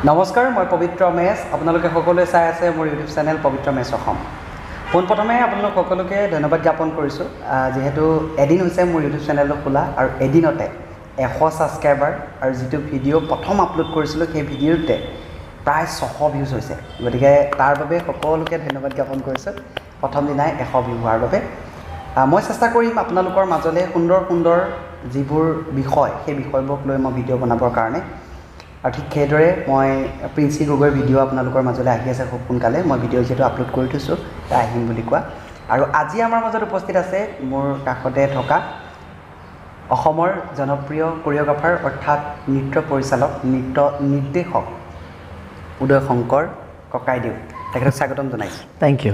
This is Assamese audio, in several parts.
নমস্কাৰ, মই পবিত্ৰ মেচ। আপোনালোকে সকলোৱে চাই আছে মোৰ ইউটিউব চেনেল পবিত্ৰ মেচ অসম। পোনপ্ৰথমে আপোনালোক সকলোকে ধন্যবাদ জ্ঞাপন কৰিছোঁ, যিহেতু এদিন হৈছে মোৰ ইউটিউব চেনেলটো খোলা আৰু এদিনতে 100 ছাবস্ক্ৰাইবাৰ আৰু যিটো ভিডিঅ' প্ৰথম আপলোড কৰিছিলোঁ সেই ভিডিঅ'টোতে প্ৰায় 600 ভিউজ হৈছে। গতিকে তাৰ বাবে সকলোকে ধন্যবাদ জ্ঞাপন কৰিছোঁ, প্ৰথম দিনাই 100 ভিউ হোৱাৰ বাবে। মই চেষ্টা কৰিম আপোনালোকৰ মাজলৈ সুন্দৰ সুন্দৰ যিবোৰ বিষয়, সেই বিষয়বোৰক লৈ মই ভিডিঅ' বনাবৰ কাৰণে। আৰু ঠিক সেইদৰে মই প্ৰিন্সি গগৈৰ ভিডিঅ' আপোনালোকৰ মাজলৈ আহি আছে খুব সোনকালে। মই ভিডিঅ' যিহেতু আপলোড কৰি থৈছোঁ, তাই আহিম বুলি কোৱা। আৰু আজি আমাৰ মাজত উপস্থিত আছে মোৰ কাষতে থকা অসমৰ জনপ্ৰিয় কোৰিঅ'গ্ৰাফাৰ অৰ্থাৎ নৃত্য পৰিচালক, নৃত্য নিৰ্দেশক উদয় শংকৰ ককাইদেউ। তেখেতক স্বাগতম জনাইছোঁ। Thank you.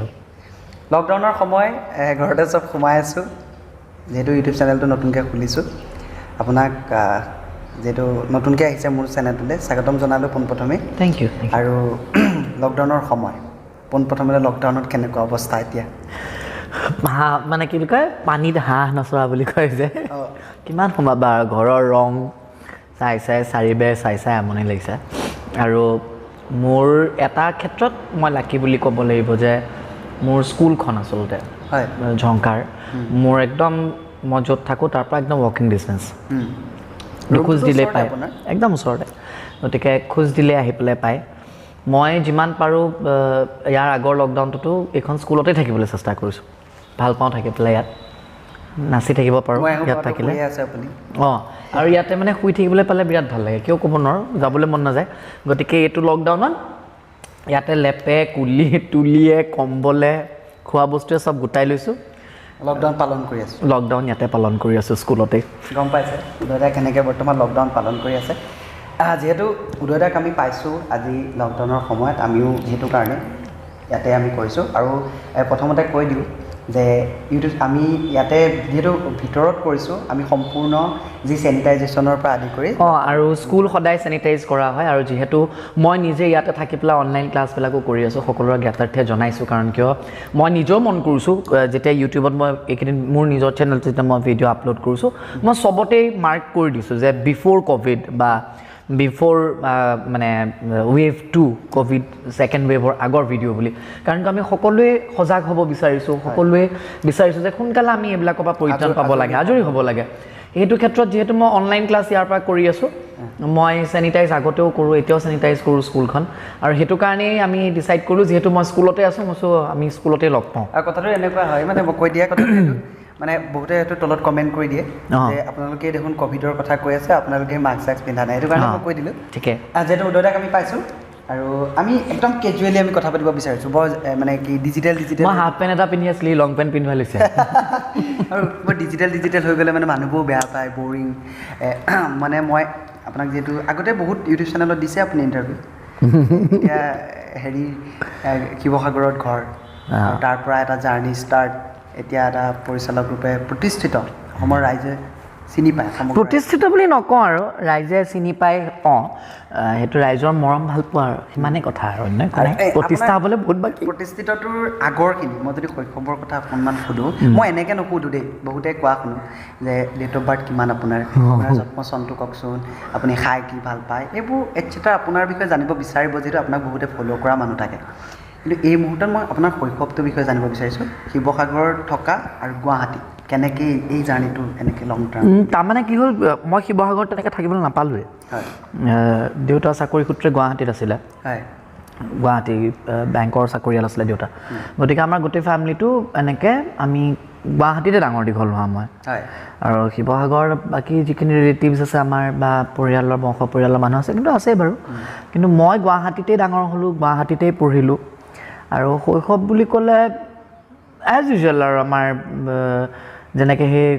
লকডাউনৰ সময়, ঘৰতে চব সোমাই আছোঁ, যিহেতু ইউটিউব চেনেলটো নতুনকৈ খুলিছোঁ। আপোনাক যিহেতু নতুনকৈ আহিছে মোৰ চেনেলটোলৈ, স্বাগতম জনালোঁ পোনপ্ৰথমে। Thank you. আৰু লকডাউনৰ সময়, পোনপ্ৰথমে লকডাউনত কেনেকুৱা অৱস্থা এতিয়া? হাঁহ মানে কি বুলি কয়, পানীত হাঁহ নচৰা বুলি কয় যে, কিমান সোমাবা আৰু ঘৰৰ ৰং চাই চাই, চাৰিবেৰ চাই চাই আমনি লাগিছে। আৰু মোৰ এটা ক্ষেত্ৰত মই লাকি বুলি ক'ব লাগিব যে মোৰ স্কুলখন আচলতে ঝংকাৰ, মোৰ একদম মই য'ত থাকোঁ তাৰ পৰা একদম ৱাকিং ডিষ্টেঞ্চ, খোজ দিলেই পায়, একদম ওচৰতে। গতিকে খোজ দিলে আহি পেলাই পায়। মই যিমান পাৰোঁ ইয়াৰ আগৰ লকডাউনটোতো এইখন স্কুলতে থাকিবলৈ চেষ্টা কৰিছোঁ। ভাল পাওঁ থাকি পেলাই, ইয়াত নাচি থাকিব পাৰোঁ ইয়াত থাকিলে। অঁ, আৰু ইয়াতে মানে শুই থাকিবলৈ পালে বিৰাট ভাল লাগে, কিয় ক'ব নোৱাৰোঁ, যাবলৈ মন নাযায়। গতিকে এইটো লকডাউনত ইয়াতে লেপে কুলি তুলিয়ে কম্বলে খোৱা বস্তুৱে চব গোটাই লৈছোঁ। লকডাউন পালন কৰি আছোঁ। লকডাউন ইয়াতে পালন কৰি আছোঁ স্কুলতেই। গম পাইছে উদয়দাই কেনেকৈ বৰ্তমান লকডাউন পালন কৰি আছে। যিহেতু উদয়দাক আমি পাইছোঁ আজি লকডাউনৰ সময়ত, আমিও সেইটো কাৰণে ইয়াতে আমি কৰিছোঁ। আৰু প্ৰথমতে কৈ দিওঁ যে ইউটিউব আমি ইয়াতে যিহেতু ভিতৰত কৰিছোঁ, আমি সম্পূৰ্ণ যি চেনিটাইজেশ্যনৰ পৰা আদি কৰি। অঁ, আৰু স্কুল সদায় চেনিটাইজ কৰা হয়। আৰু যিহেতু মই নিজে ইয়াতে থাকি পেলাই অনলাইন ক্লাছবিলাকো কৰি আছোঁ, সকলোৰে জ্ঞাতাৰ্থে জনাইছোঁ। কাৰণ কিয় মই নিজেও মন কৰিছোঁ, যেতিয়া ইউটিউবত মই এইকেইদিন মোৰ নিজৰ চেনেলত যেতিয়া মই ভিডিঅ' আপলোড কৰিছোঁ, মই চবতেই মাৰ্ক কৰি দিছোঁ যে বিফ'ৰ ক'ভিড বা বিফ'ৰ মানে ৱেভ 2, ক'ভিড ছেকেণ্ড ৱেভৰ আগৰ ভিডিঅ' বুলি। কাৰণ আমি সকলোৱে সজাগ হ'ব বিচাৰিছোঁ, সকলোৱে বিচাৰিছোঁ যে সোনকালে আমি এইবিলাকৰ পৰা পৰিত্ৰাণ পাব লাগে, আজৰি হ'ব লাগে। সেইটো ক্ষেত্ৰত যিহেতু মই অনলাইন ক্লাছ ইয়াৰ পৰা কৰি আছোঁ, মই চেনিটাইজ আগতেও কৰোঁ, এতিয়াও চেনিটাইজ কৰোঁ স্কুলখন। আৰু সেইটো কাৰণেই আমি ডিচাইড কৰোঁ, যিহেতু মই স্কুলতে আছোঁ, মই আমি স্কুলতে লগ পাওঁ। আৰু কথাটো এনেকুৱা হয়, মানে মই কৈ দিয়া কথাটো মানে বহুতে সেইটো তলত কমেণ্ট কৰি দিয়ে যে আপোনালোকে দেখোন ক'ভিডৰ কথা কৈ আছে, আপোনালোকে মাস্ক চাস্ক পিন্ধা নাই। সেইটো কাৰণে মই কৈ দিলোঁ। ঠিকে, যিহেতু উদয়দাক আমি পাইছোঁ আৰু আমি একদম কেজুৱেলি আমি কথা পাতিব বিচাৰিছোঁ। বৰ মানে কি ডিজিটেল ডিজিটেল, মই হাফ পেণ্ট এটা পিন্ধি আছিলোঁ, লং পেণ্ট পিন্ধুৱাই লৈছে। আৰু বৰ ডিজিটেল ডিজিটেল হৈ গ'লে মানে মানুহবোৰ বেয়া পায়, বৰিং। মানে মই আপোনাক যিহেতু আগতে বহুত ইউটিউব চেনেলত দিছে আপুনি ইণ্টাৰভিউ, এতিয়া হেৰি শিৱসাগৰত ঘৰ, তাৰ পৰা এটা জাৰ্ণি ষ্টাৰ্ট, এতিয়া এটা পৰিচালক ৰূপে প্ৰতিষ্ঠিত, অসমৰ ৰাইজে চিনি পায়। প্ৰতিষ্ঠিত বুলি নকওঁ আৰু, ৰাইজে চিনি পায়। অঁ, সেইটো ৰাইজৰ মৰম ভাল পোৱা আৰু সিমানেই কথা, আৰু অন্য প্ৰতিষ্ঠা হ'বলৈ বহুত বাকী। প্ৰতিষ্ঠিতটোৰ আগৰখিনি মই যদি শৈশৱৰ কথা অকণমান সোধোঁ, মই এনেকৈ নুসুধোঁ দেই, বহুতে কোৱা শুনো যে ডেট অফ বাৰ্থ কিমান আপোনাৰ, আপোনাৰ জন্ম চনটো কওকচোন, আপুনি খাই কি ভাল পায়, এইবোৰ এটচেট্ৰা আপোনাৰ বিষয়ে জানিব বিচাৰিব, যিহেতু আপোনাক বহুতে ফ'ল' কৰা মানুহ থাকে। কিন্তু এই মুহূৰ্তত মই আপোনাৰ শৈশৱটোৰ বিষয়ে জানিব বিচাৰিছোঁ, শিৱসাগৰত থকা আৰু গুৱাহাটী কেনেকৈ এই জাৰ্ণিটো এনেকৈ লং টাৰ্ম। তাৰমানে কি হ'ল, মই শিৱসাগৰত তেনেকৈ থাকিবলৈ নাপালোঁৱেই। দেউতা চাকৰি সূত্ৰে গুৱাহাটীত আছিলে, গুৱাহাটী বেংকৰ চাকৰিয়াল আছিলে দেউতা। গতিকে আমাৰ গোটেই ফেমিলিটো এনেকৈ আমি গুৱাহাটীতে ডাঙৰ দীঘল হোৱা মই। আৰু শিৱসাগৰ বাকী যিখিনি ৰিলেটিভছ আছে আমাৰ বা পৰিয়ালৰ বংশ পৰিয়ালৰ মানুহ আছে, কিন্তু আছেই বাৰু। কিন্তু মই গুৱাহাটীতেই ডাঙৰ হ'লোঁ, গুৱাহাটীতেই পঢ়িলোঁ। আৰু শৈশৱ বুলি ক'লে এজ ইউজুৱেল আৰু আমাৰ যেনেকৈ সেই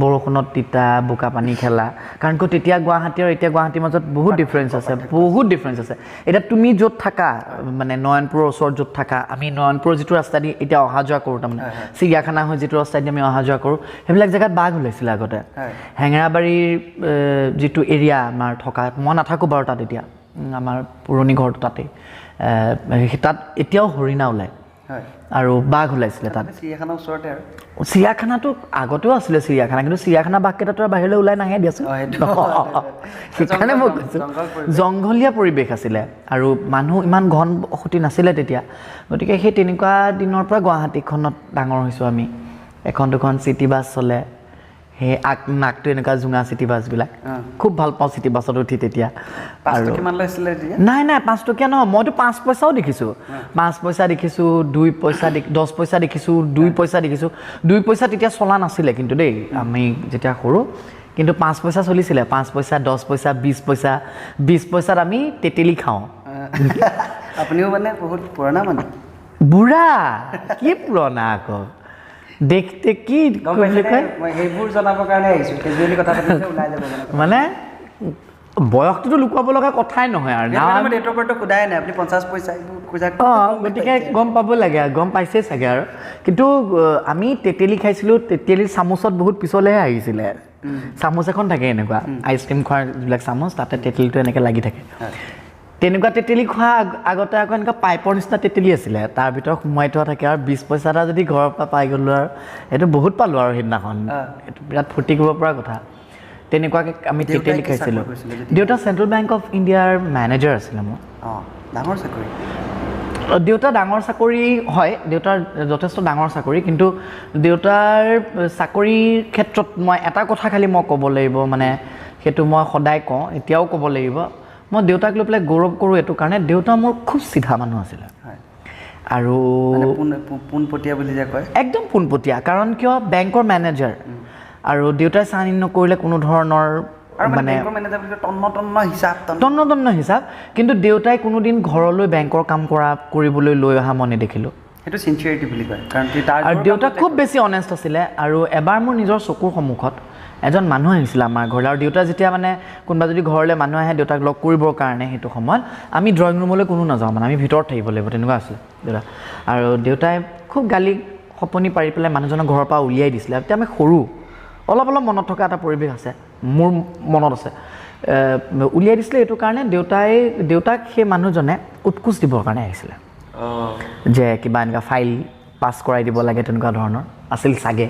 বৰষুণত তিতা বোকা পানী খেলা। কাৰণ কিয় তেতিয়া গুৱাহাটী আৰু এতিয়া গুৱাহাটীৰ মাজত বহুত ডিফাৰেঞ্চ আছে, বহুত ডিফাৰেঞ্চ আছে। এতিয়া তুমি য'ত থাকা, মানে নয়নপুৰৰ ওচৰত য'ত থাকা, আমি নয়নপুৰৰ যিটো ৰাস্তা দি এতিয়া অহা যোৱা কৰোঁ, তাৰমানে চিৰিয়াখানা হৈ যিটো ৰাস্তা দি আমি অহা যোৱা কৰোঁ, সেইবিলাক জেগাত বাঘ ওলাইছিলে আগতে। হেঙেৰাবাৰীৰ যিটো এৰিয়া আমাৰ থকা, মই নাথাকোঁ বাৰু তাত এতিয়া, আমাৰ পুৰণি ঘৰটো তাতেই, তাত এতিয়াও হৰিণা ওলায়। আৰু বাঘ ওলাইছিলে তাত। চিৰিয়াখানাৰ ওচৰতে আৰু চিৰিয়াখানাটো আগতেও আছিলে চিৰিয়াখানা, কিন্তু চিৰিয়াখানা বাঘকেইটাতো বাহিৰলৈ ওলাই নাহে দিয়াচোন, সেইকাৰণে মই কৈছোঁ জংঘলীয়া পৰিৱেশ আছিলে আৰু মানুহ ইমান ঘন বসতি নাছিলে তেতিয়া। গতিকে সেই তেনেকুৱা দিনৰ পৰা গুৱাহাটীখনত ডাঙৰ হৈছোঁ আমি। এখন দুখন চিটি বাছ চলে, সেই আগ নাকটো এনেকুৱা জোঙা চিটি বাছবিলাক, খুব ভাল পাওঁ চিটি বাছত উঠি তেতিয়া। আৰু নাই নাই 5 টকীয়া নহয়, মইতো 5 পইচাও দেখিছোঁ, 5 পইচা দেখিছোঁ, 2 পইচা, 10 পইচা দেখিছোঁ, 2 পইচা দেখিছোঁ। 2 পইচা তেতিয়া চলা নাছিলে কিন্তু দেই, আমি যেতিয়া সৰু, কিন্তু 5 পইচা চলিছিলে। 5 পইচা, 10 পইচা, 20 পইচা। 20 পইচাত আমি তেতেলী খাওঁ। আপুনিও মানে বহুত পুৰণা মানুহ। বুঢ়া কি পুৰণা আকৌ, দেখতে কি বুলি কয়, সেইবোৰ জনাবৰ কাৰণে আহিছোঁ, কেজুৱেলি কথা পাতিলে ওলাই যাব মানে বয়সটোতো লুকুৱাব লগা কথাই নহয় আৰু। সোধাই নাই আপুনি 50 পইচা। অঁ, গতিকে গম পাব লাগে, গম পাইছেই চাগে আৰু। কিন্তু আমি তেতেলী খাইছিলোঁ, তেতেলীৰ চামুচত বহুত পিছলৈহে আহিছিলে। চামুচ এখন থাকে এনেকুৱা, আইচক্ৰীম খোৱাৰ যিবিলাক চামুচ, তাতে তেতেলীটো এনেকৈ লাগি থাকে। তেনেকুৱা তেতেলী খোৱা আগতে আকৌ এনেকুৱা পাইপৰ নিচিনা তেতেলী আছিলে, তাৰ ভিতৰত সোমোৱাই থোৱা থাকে। আৰু 20 পইচা এটা যদি ঘৰৰ পৰা পাই গ'লোঁ আৰু সেইটো বহুত পালোঁ আৰু সেইদিনাখন, এইটো বিৰাট ফূৰ্তি কৰিব পৰা কথা। তেনেকুৱাকৈ আমি তেতেলী খাইছিলোঁ। দেউতা চেণ্ট্ৰেল বেংক অফ ইণ্ডিয়াৰ মেনেজাৰ আছিলে মোৰ। ডাঙৰ চাকৰি। দেউতা ডাঙৰ চাকৰি হয়, দেউতাৰ যথেষ্ট ডাঙৰ চাকৰি। কিন্তু দেউতাৰ চাকৰিৰ ক্ষেত্ৰত মই এটা কথা খালি মই ক'ব লাগিব, মানে সেইটো মই সদায় কওঁ, এতিয়াও ক'ব লাগিব, মই দেউতাক লৈ পেলাই গৌৰৱ কৰোঁ এইটো কাৰণে, দেউতা মোৰ খুব চিধা মানুহ আছিলে। আৰু পোনপটীয়া বুলি যে কয়, একদম পোনপটীয়া। কাৰণ কিয়, বেংকৰ মেনেজাৰ আৰু দেউতাই চাইন নকৰিলে কোনো ধৰণৰ মানে তন্ন তন্ন হিচাপ। কিন্তু দেউতাই কোনোদিন ঘৰলৈ বেংকৰ কাম কৰিবলৈ লৈ অহা মই নেদেখিলোঁ। সেইটো চিনচিয়াৰিটি বুলি কয়। কাৰণ আৰু দেউতা খুব বেছি অনেষ্ট আছিলে। আৰু এবাৰ মোৰ নিজৰ চকুৰ সন্মুখত এজন মানুহ আহিছিলে আমাৰ ঘৰলৈ, আৰু দেউতা যেতিয়া মানে কোনোবা যদি ঘৰলৈ মানুহ আহে দেউতাক লগ কৰিবৰ কাৰণে, সেইটো সময়ত আমি ড্ৰয়িং ৰুমলৈ কোনো নাযাওঁ, মানে আমি ভিতৰত থাকিব লাগিব, তেনেকুৱা আছিলে দেউতা। আৰু দেউতাই খুব গালি সপনি পাৰি পেলাই মানুহজনক ঘৰৰ পৰা উলিয়াই দিছিলে। তেতিয়া আমি সৰু, অলপ অলপ মনত থকা এটা পৰিৱেশ আছে, মোৰ মনত আছে। উলিয়াই দিছিলে এইটো কাৰণে, দেউতাক সেই মানুহজনে উৎকোচ দিবৰ কাৰণে আহিছিলে, যে কিবা এনেকুৱা ফাইল পাছ কৰাই দিব লাগে, তেনেকুৱা ধৰণৰ আছিল চাগে।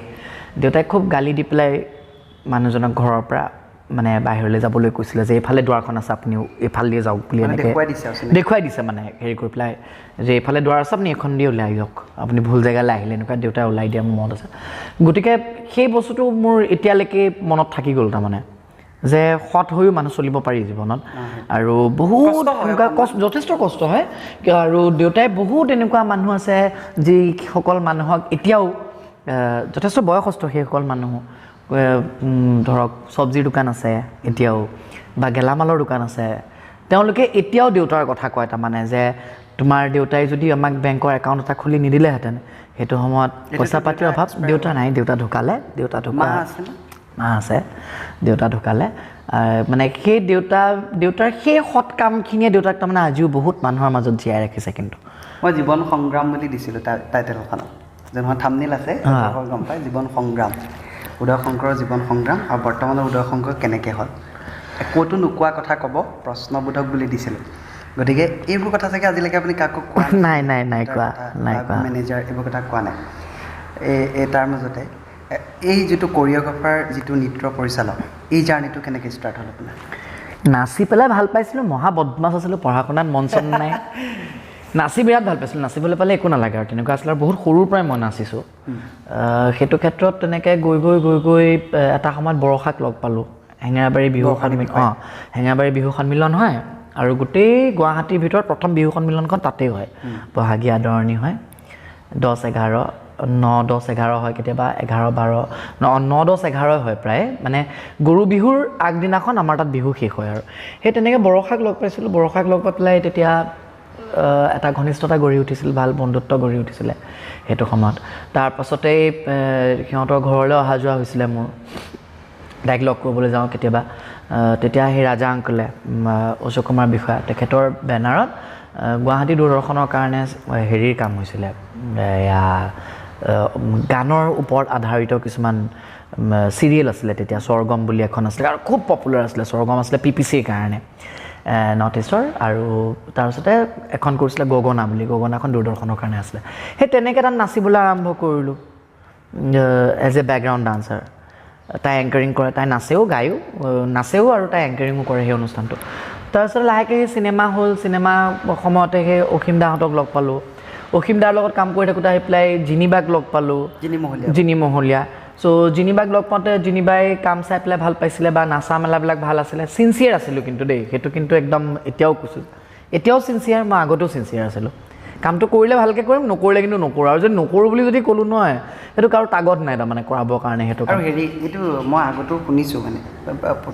দেউতাই খুব গালি দি পেলাই মানুহজনক ঘৰৰ পৰা মানে বাহিৰলৈ যাবলৈ কৈছিলে যে এইফালে দুৱাৰখন আছে, আপুনি এইফাল দিয়ে যাওক বুলি, এনেকৈ দেখুৱাই দিছে, মানে হেৰি কৰি পেলাই যে এইফালে দুৱাৰ আছে, আপুনি এইখন দি ওলাই যাওক, আপুনি ভুল জেগালৈ আহিলে, এনেকুৱা দেউতাই ওলাই দিয়া মোৰ মনত আছে। গতিকে সেই বস্তুটো মোৰ এতিয়ালৈকে মনত থাকি গ'ল, তাৰমানে যে সৎ হৈও মানুহ চলিব পাৰি জীৱনত। আৰু বহুত এনেকুৱা কষ্ট, যথেষ্ট কষ্ট হয়। আৰু দেউতাই বহুত এনেকুৱা মানুহ আছে যিসকল মানুহক এতিয়াও যথেষ্ট বয়সস্থ, সেইসকল মানুহ ধৰক চব্জিৰ দোকান আছে এতিয়াও বা গেলামালৰ দোকান আছে, তেওঁলোকে এতিয়াও দেউতাৰ কথা কয়, তাৰমানে যে তোমাৰ দেউতাই যদি আমাক বেংকৰ একাউণ্ট এটা খুলি নিদিলেহেঁতেন সেইটো সময়ত পইচা পাতিৰ অভাৱ। দেউতা নাই, দেউতা ঢুকালে, দেউতা ঢুকা মা আছে, দেউতা ঢুকালে। মানে সেই দেউতাৰ সেই সৎ কামখিনিয়ে দেউতাক তাৰমানে আজিও বহুত মানুহৰ মাজত জীয়াই ৰাখিছে। কিন্তু মই জীৱন সংগ্ৰাম বুলি দিছিলোঁ টাইটেলখনত, যেনেকুৱা থাম্বনেইল আছে গম পাই, জীৱন সংগ্ৰাম, উদয় শংকৰৰ জীৱন সংগ্ৰাম আৰু বৰ্তমানৰ উদয় শংকৰ কেনেকৈ হ'ল, ক'তো নোকোৱা কথা ক'ব প্ৰশ্নবোধক বুলি দিছিলোঁ। গতিকে এইবোৰ কথা চাগে আজিলৈকে আপুনি কাকো কোৱা নাই? নাই নাই কোৱা নাই, কোৱা মেনেজাৰ এইবোৰ কথা কোৱা নাই। এই তাৰ মাজতে এই যিটো কৰিঅ'গ্ৰাফাৰ, যিটো নৃত্য পৰিচালক, এই জাৰ্ণিটো কেনেকৈ ষ্টাৰ্ট হ'ল আপোনাৰ? নাচি পেলাই ভাল পাইছিলোঁ, মহা বদমাছ আছিলোঁ, পঢ়া শুনাত মন চন নাই, নাচি বিৰাট ভাল পাইছিলোঁ, নাচিবলৈ পালে একো নালাগে আৰু তেনেকুৱা আছিলে। আৰু বহুত সৰুৰ পৰাই মই নাচিছোঁ। সেইটো ক্ষেত্ৰত তেনেকৈ গৈ গৈ গৈ গৈ এটা সময়ত বৰষাক লগ পালোঁ, হেঙেৰাবাৰী বিহু সন্মিলন। অঁ, হেঙেৰাবাৰী বিহু সন্মিলন হয় আৰু গোটেই গুৱাহাটীৰ ভিতৰত প্ৰথম বিহু সন্মিলনখন তাতেই হয়। বহাগী আদৰণি হয়, 10, 11, 9, 10, 11 হয়, কেতিয়াবা 11, 12, 9, 10, 11 হয় প্ৰায়। মানে গৰু বিহুৰ আগদিনাখন আমাৰ তাত বিহু শেষ হয়। আৰু সেই তেনেকৈ বৰষাক লগ পাইছিলোঁ। বৰষাক লগ পাই পেলাই তেতিয়া এটা ঘনিষ্ঠতা গঢ়ি উঠিছিল, ভাল বন্ধুত্ব গঢ়ি উঠিছিলে সেইটো সময়ত। তাৰপাছতেই সিহঁতৰ ঘৰলৈ অহা যোৱা হৈছিলে মোৰ, তাইক লগ কৰিবলৈ যাওঁ কেতিয়াবা। তেতিয়া সেই ৰাজা আংকলে, অশোক কুমাৰ বিষয়া, তেখেতৰ বেনাৰত গুৱাহাটী দূৰদৰ্শনৰ কাৰণে হেৰিৰ কাম হৈছিলে, এয়া গানৰ ওপৰত আধাৰিত কিছুমান চিৰিয়েল আছিলে তেতিয়া। স্বৰ্গম বুলি এখন আছিলে আৰু খুব পপুলাৰ আছিলে, স্বৰ্গম আছিলে পি পি চিৰ কাৰণে। নৰ্থ ইষ্টৰ, আৰু তাৰপিছতে এখন কৰিছিলে গগনা বুলি, গগনাখন দূৰদৰ্শনৰ কাৰণে আছিলে। সেই তেনেকৈ তাত নাচিবলৈ আৰম্ভ কৰিলোঁ এজ এ বেকগ্ৰাউণ্ড ডান্সাৰ। তাই এংকাৰিং কৰে, তাই নাচেও গায়ো, নাচেও আৰু তাই এংকাৰিঙো কৰে সেই অনুষ্ঠানটো। তাৰপিছত লাহেকৈ সেই চিনেমা হ'ল, চিনেমা সময়তে সেই অসীম দাহঁতক লগ পালোঁ। অসীম দাৰ লগত কাম কৰি থাকোঁতে আহি পেলাই জিনিবাক লগ পালোঁ, জিনি মহলীয়া। চ' জিনিবাক লগ পাওঁতে জিনিবাই কাম চাই পেলাই ভাল পাইছিলে বা নাচা মেলাবিলাক ভাল আছিলে। চিনচিয়াৰ আছিলোঁ কিন্তু দেই, সেইটো কিন্তু একদম এতিয়াও কৈছোঁ, এতিয়াও চিনচিয়াৰ, মই আগতেও চিনচিয়াৰ আছিলোঁ। কামটো কৰিলে ভালকৈ কৰিম, নকৰিলে কিন্তু নকৰোঁ। আৰু যদি নকৰোঁ বুলি যদি ক'লোঁ নহয়, সেইটো কাৰো তাগত নাই তাৰমানে কৰাবৰ কাৰণে সেইটো। আৰু হেৰি এইটো মই আগতেও শুনিছোঁ, মানে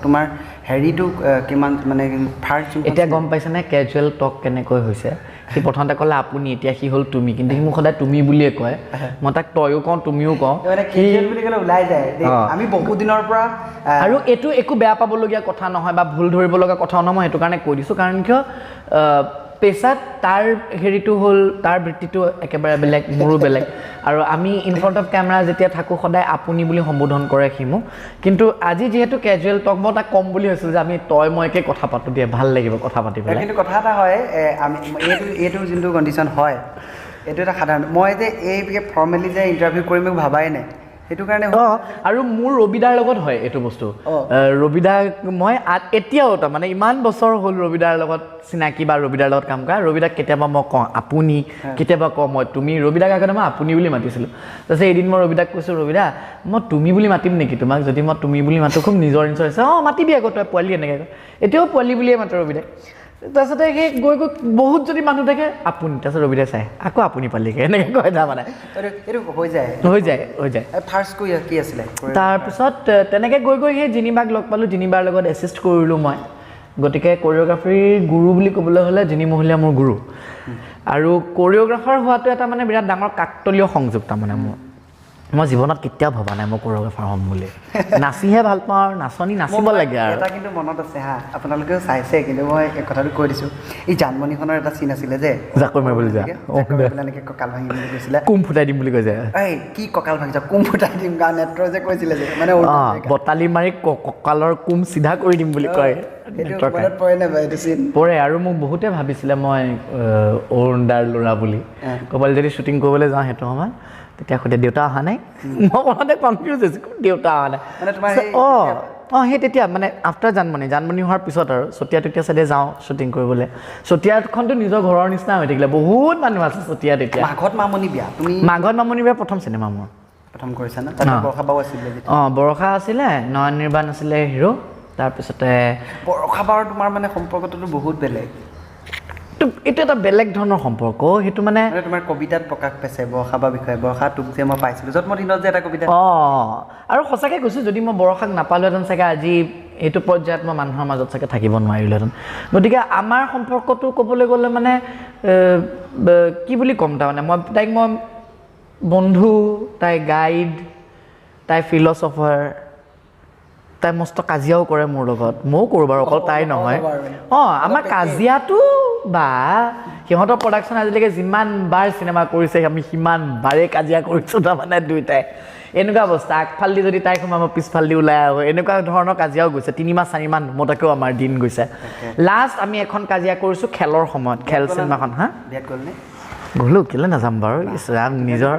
তোমাৰ হেৰিটো কিমান মানে ফাৰ্ষ্ট এতিয়া গম পাইছেনে কেজুৱেল টক কেনেকৈ হৈছে। সি প্ৰথমতে ক'লে আপুনি, এতিয়া সি হ'ল তুমি, কিন্তু সি মোক সদায় তুমি বুলিয়ে কয়। মই তাক তয়ো কওঁ তুমিও কওঁ, বুলি ক'লে ওলাই যায়। আমি বহুত দিনৰ পৰা, আৰু এইটো একো বেয়া পাবলগীয়া কথা নহয় বা ভুল ধৰিব লগা কথাও নহয়, মই সেইটো কাৰণে কৈ দিছোঁ। কাৰণ কিয় পেছাত তাৰ হেৰিটো হ'ল, তাৰ বৃত্তিটো একেবাৰে বেলেগ, মোৰো বেলেগ। আৰু আমি ইন ফ্ৰণ্ট অফ কেমেৰা যেতিয়া থাকোঁ সদায় আপুনি বুলি সম্বোধন কৰে সি মোক। কিন্তু আজি যিহেতু কেজুৱেল টক, মই তাক ক'ম বুলি হৈছিল যে আমি তই মইকে কথা পাতোঁ দিয়ে, ভাল লাগিব কথা পাতি পেলাই। কিন্তু কথা এটা হয়, আমি এইটো যোনটো কণ্ডিশ্যন হয়, এইটো এটা সাধাৰণ, মই যে এই ফৰ্মেলি যে ইণ্টাৰভিউ কৰিম ভাবাই নাই, সেইটো কাৰণে। অঁ, আৰু মোৰ ৰবিদাৰ লগত হয় এইটো বস্তু। ৰবিদা মই এতিয়াও তাৰমানে ইমান বছৰ হ'ল ৰবিদাৰ লগত চিনাকি বা ৰবিদাৰ লগত কাম কৰা। ৰবিদাক কেতিয়াবা মই কওঁ আপুনি, কেতিয়াবা কওঁ মই তুমি। ৰবিদাক আগতে মই আপুনি বুলি মাতিছিলোঁ। তাৰপিছত এদিন মই ৰবিদাক কৈছোঁ, ৰবিদা মই তুমি বুলি মাতিম নেকি তোমাক? যদি মই তুমি বুলি মাতোঁ খুব নিজৰ নিজৰ হৈছে। অঁ মাতিবি আকৌ তই পোৱালি, এনেকৈ কয়। এতিয়াও পোৱালি বুলিয়ে মাতো ৰবিদাক। তাৰপিছতে সেই গৈ গৈ বহুত যদি মানুহ থাকে আপুনি, তাৰপিছত ৰবিদাই চাই আকৌ আপুনি পালিগৈ, এনেকৈ কয়। তাৰমানে এইটো হৈ যায়, হৈ যায়, হৈ যায়। ফাৰ্ষ্ট কি আছিলে? তাৰপিছত তেনেকৈ গৈ গৈ সেই জিনিবাক লগ পালোঁ, জিনিবাৰ লগত এছিষ্ট কৰিলোঁ মই। গতিকে কৰিঅ'গ্ৰাফীৰ গুৰু বুলি ক'বলৈ হ'লে জিনি মহলীয়া মোৰ গুৰু। আৰু কৰিঅ'গ্ৰাফাৰ হোৱাটো এটা মানে বিৰাট ডাঙৰ কাকতলীয় সংযোগ তাৰমানে মোৰ। মই জীৱনত কেতিয়াও ভবা নাই মই কৰিঅ'গ্ৰাফাৰ হ'ম বুলি। নাচিহে ভাল পাওঁ আৰু নাচনী নাচিব লাগে। আৰু এটা কিন্তু মনত আছে হা, আপোনালোকেও চাইছে, কিন্তু মই কথাটো কৈ দিছোঁ, এই জানমণিখনৰ এটা চিন আছিলে যে জাকৈ মাৰিবলৈ যায়, এনেকৈ কঁকাল ভাঙি বুলি কৈছিলে, কুম ফুটাই দিম বুলি কৈছে। এই কি কঁকাল ভাঙিছা, কুম ফুটাই দিম, গাঁও নেত্ৰ যে কৈছিলে যে, মানে বটালি মাৰি কঁকালৰ কুম চিধা কৰি দিম বুলি কয়। পৰে। আৰু মোক বহুতে ভাবিছিলে মই অৰুণ দাৰ ল'ৰা বুলি। ক'ৰবালৈ যদি শ্বুটিং কৰিবলৈ যাওঁ সেইটো সময়ত, তেতিয়া সোধে দেউতা অহা নাই। মই প্ৰথমতে কনফিউজ হৈছোঁ, দেউতা অহা নাই। অঁ অঁ, সেই তেতিয়া মানে আফটাৰ জানমণি, জানমণি হোৱাৰ পিছত আৰু চতিয়া তেতিয়া চাইডে যাওঁ শ্বুটিং কৰিবলৈ। চতিয়াখনতো নিজৰ ঘৰৰ নিচিনা হৈ থাকিলে, বহুত মানুহ আছে চতিয়া তেতিয়া। মাঘত মামনি বিয়া, তুমি মাঘত মামনি বিয়া প্ৰথম চিনেমা মোৰ প্ৰথম কৰিছা ন? বৰষা বাও আছিলে? অঁ বৰষা আছিলে, নয়ন নিৰ্বাণ আছিলে হিৰ'। তাৰপিছতে বৰষা বাৰ তোমাৰ মানে সম্পৰ্কটোতো বহুত বেলেগ, এইটো এটা বেলেগ ধৰণৰ সম্পৰ্ক। সেইটো মানে তোমাৰ কবিতাত প্ৰকাশ পাইছে বৰষা বাৰ বিষয়ে, বৰষা তোক যে মই পাইছিলোঁ জন্মদিনত যে এটা কবিতা। অঁ, আৰু সঁচাকৈ কৈছোঁ, যদি মই বৰষাক নাপালোহেঁতেন চাগে আজি এইটো পৰ্যায়ত মই মানুহৰ মাজত চাগে থাকিব নোৱাৰিলোহেঁতেন। গতিকে আমাৰ সম্পৰ্কটো ক'বলৈ গ'লে মানে কি বুলি ক'ম, তাৰমানে মই তাইক মই বন্ধু, তাই গাইড, তাই ফিলচফাৰ, তাই মস্ত কাজিয়াও কৰে মোৰ লগত, ময়ো কৰোঁ বাৰু, অকল তাই নহয়। অঁ, আমাৰ কাজিয়াটো বা সিহঁতৰ প্ৰডাকশ্যন আজিলৈকে যিমান বাৰ চিনেমা কৰিছে আমি সিমান বাৰেই কাজিয়া কৰিছোঁ তাৰমানে দুয়োটাই। এনেকুৱা অৱস্থা, আগফাল দি যদি তাই সোমাই মই পিছফাল দি ওলাই আহোঁ, এনেকুৱা ধৰণৰ কাজিয়াও গৈছে। 3 মাহ 4 মাহ নুমতাকৈও আমাৰ দিন গৈছে। লাষ্ট আমি এখন কাজিয়া কৰিছোঁ খেলৰ সময়ত, খেল চিনেমাখন। হা গ'লোঁ, কেলৈ নাযাম বাৰু, ইছ ৰাম, নিজৰ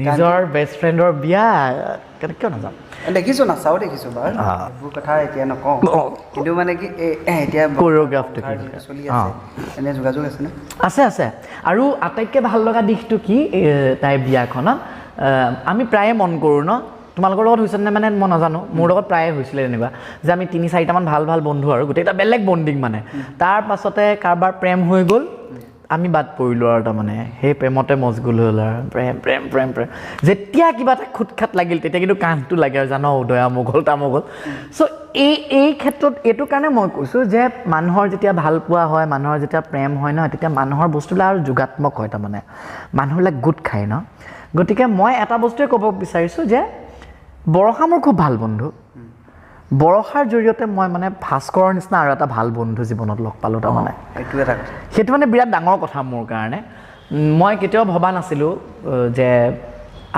নিজৰ বেষ্ট ফ্ৰেণ্ডৰ বিয়া কিয় নাযাম। দেখিছোঁ, নাচাও দেখিছোঁ বাৰু, এইবোৰ কথা এতিয়া নকওঁ, কিন্তু মানে কি এতিয়া কৰিঅ'গ্ৰাফটো চলি আছে, এনে যোগাযোগ আছেনে? আছে আছে। আৰু আটাইতকৈ ভাল লগা দিশটো কি তাইৰ বিয়াখনত, আমি প্ৰায়ে মন কৰোঁ ন, তোমালোকৰ লগত হৈছে নে মানে মই নাজানো, মোৰ লগত প্ৰায়ে হৈছিলে তেনেকুৱা যে আমি 3 4টামান ভাল ভাল বন্ধু আৰু গোটেই এটা বেলেগ বণ্ডিং মানে। তাৰ পাছতে কাৰোবাৰ প্ৰেম হৈ গ'ল, আমি বাদ পৰিলোঁ আৰু তাৰমানে সেই প্ৰেমতে মজগুল হ'ল আৰু প্ৰেম প্ৰেম প্ৰেম প্ৰেম। যেতিয়া কিবা এটা খুট খাট লাগিল তেতিয়া কিন্তু কাণটো লাগে আৰু জান দয়া মোক হ'ল তামুক হ'ল। চ' এই ক্ষেত্ৰত এইটো কাৰণে মই কৈছোঁ যে মানুহৰ যেতিয়া ভাল পোৱা হয়, মানুহৰ যেতিয়া প্ৰেম হয় নহয়, তেতিয়া মানুহৰ বস্তুবিলাক আৰু যোগাত্মক হয়, তাৰমানে মানুহবিলাক গোট খায় ন। গতিকে মই এটা বস্তুৱে ক'ব বিচাৰিছোঁ যে বৰষা মোৰ খুব ভাল বন্ধু, বৰষাৰ জৰিয়তে মই মানে ভাস্কৰৰ নিচিনা আৰু এটা ভাল বন্ধু জীৱনত লগ পালোঁ তাৰমানে। সেইটো মানে বিৰাট ডাঙৰ কথা মোৰ কাৰণে। মই কেতিয়াও ভবা নাছিলোঁ যে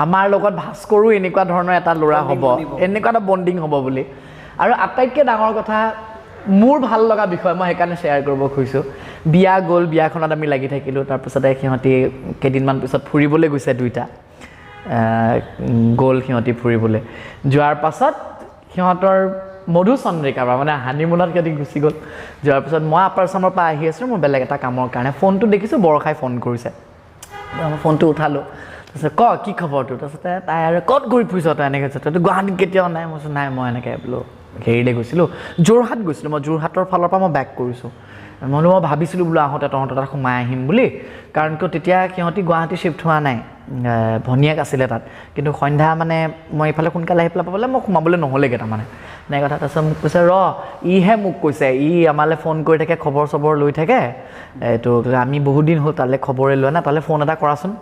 আমাৰ লগত ভাস্কৰো এনেকুৱা ধৰণৰ এটা ল'ৰা হ'ব, এনেকুৱা এটা বণ্ডিং হ'ব বুলি। আৰু আটাইতকৈ ডাঙৰ কথা, মোৰ ভাল লগা বিষয়, মই সেইকাৰণে শ্বেয়াৰ কৰিব খুজিছোঁ। বিয়া গ'ল, বিয়াখনত আমি লাগি থাকিলোঁ। তাৰপিছতে সিহঁতি কেইদিনমান পিছত ফুৰিবলৈ গৈছে, দুইটা গ'ল সিহঁতি ফুৰিবলৈ। যোৱাৰ পাছত সিহঁতৰ মধুচন্দ্ৰিকা পৰা মানে হানিমুনত সিহঁতি গুচি গ'ল। যোৱাৰ পিছত মই আপাৰ আছামৰ পৰা আহি আছিলোঁ, মোৰ বেলেগ এটা কামৰ কাৰণে। ফোনটো দেখিছোঁ বৰষাই ফোন কৰিছে, মই ফোনটো উঠালোঁ। তাৰপিছত ক কি খবৰটো, তাৰপিছতে তাই আৰু ক'ত ঘূৰি ফুৰিছ তই এনেকৈ কৈছে, তইতো গুৱাহাটীত কেতিয়াও নাই। মই কৈছোঁ নাই, মই এনেকৈ বোলো হেৰিলৈ গৈছিলোঁ, যোৰহাট গৈছিলোঁ। মই যোৰহাটৰ ফালৰ পৰা মই বেক কৰিছোঁ। মই বোলো মই ভাবিছিলোঁ বোলো আহোঁতে তহঁতৰ তাত সোমাই আহিম বুলি, কাৰণ কিয় তেতিয়া সিহঁতি গুৱাহাটী শ্বিফ্ট হোৱা নাই, ভনীয়েক আছিলে তাত। কিন্তু সন্ধ্যা মানে মই এইফালে সোনকালে আহি পেলাই পাবলৈ মই সোমাবলৈ নহ'লেগৈ তাৰমানে, এনেকৈ কথা। তাৰপিছত মোক কৈছে ৰ, ইহে মোক কৈছে, ই আমালৈ ফোন কৰি থাকে, খবৰ চবৰ লৈ থাকে, এইটো আমি বহুত দিন হ'ল তালৈ খবৰে লোৱা নাই, তালৈ ফোন এটা কৰাচোন।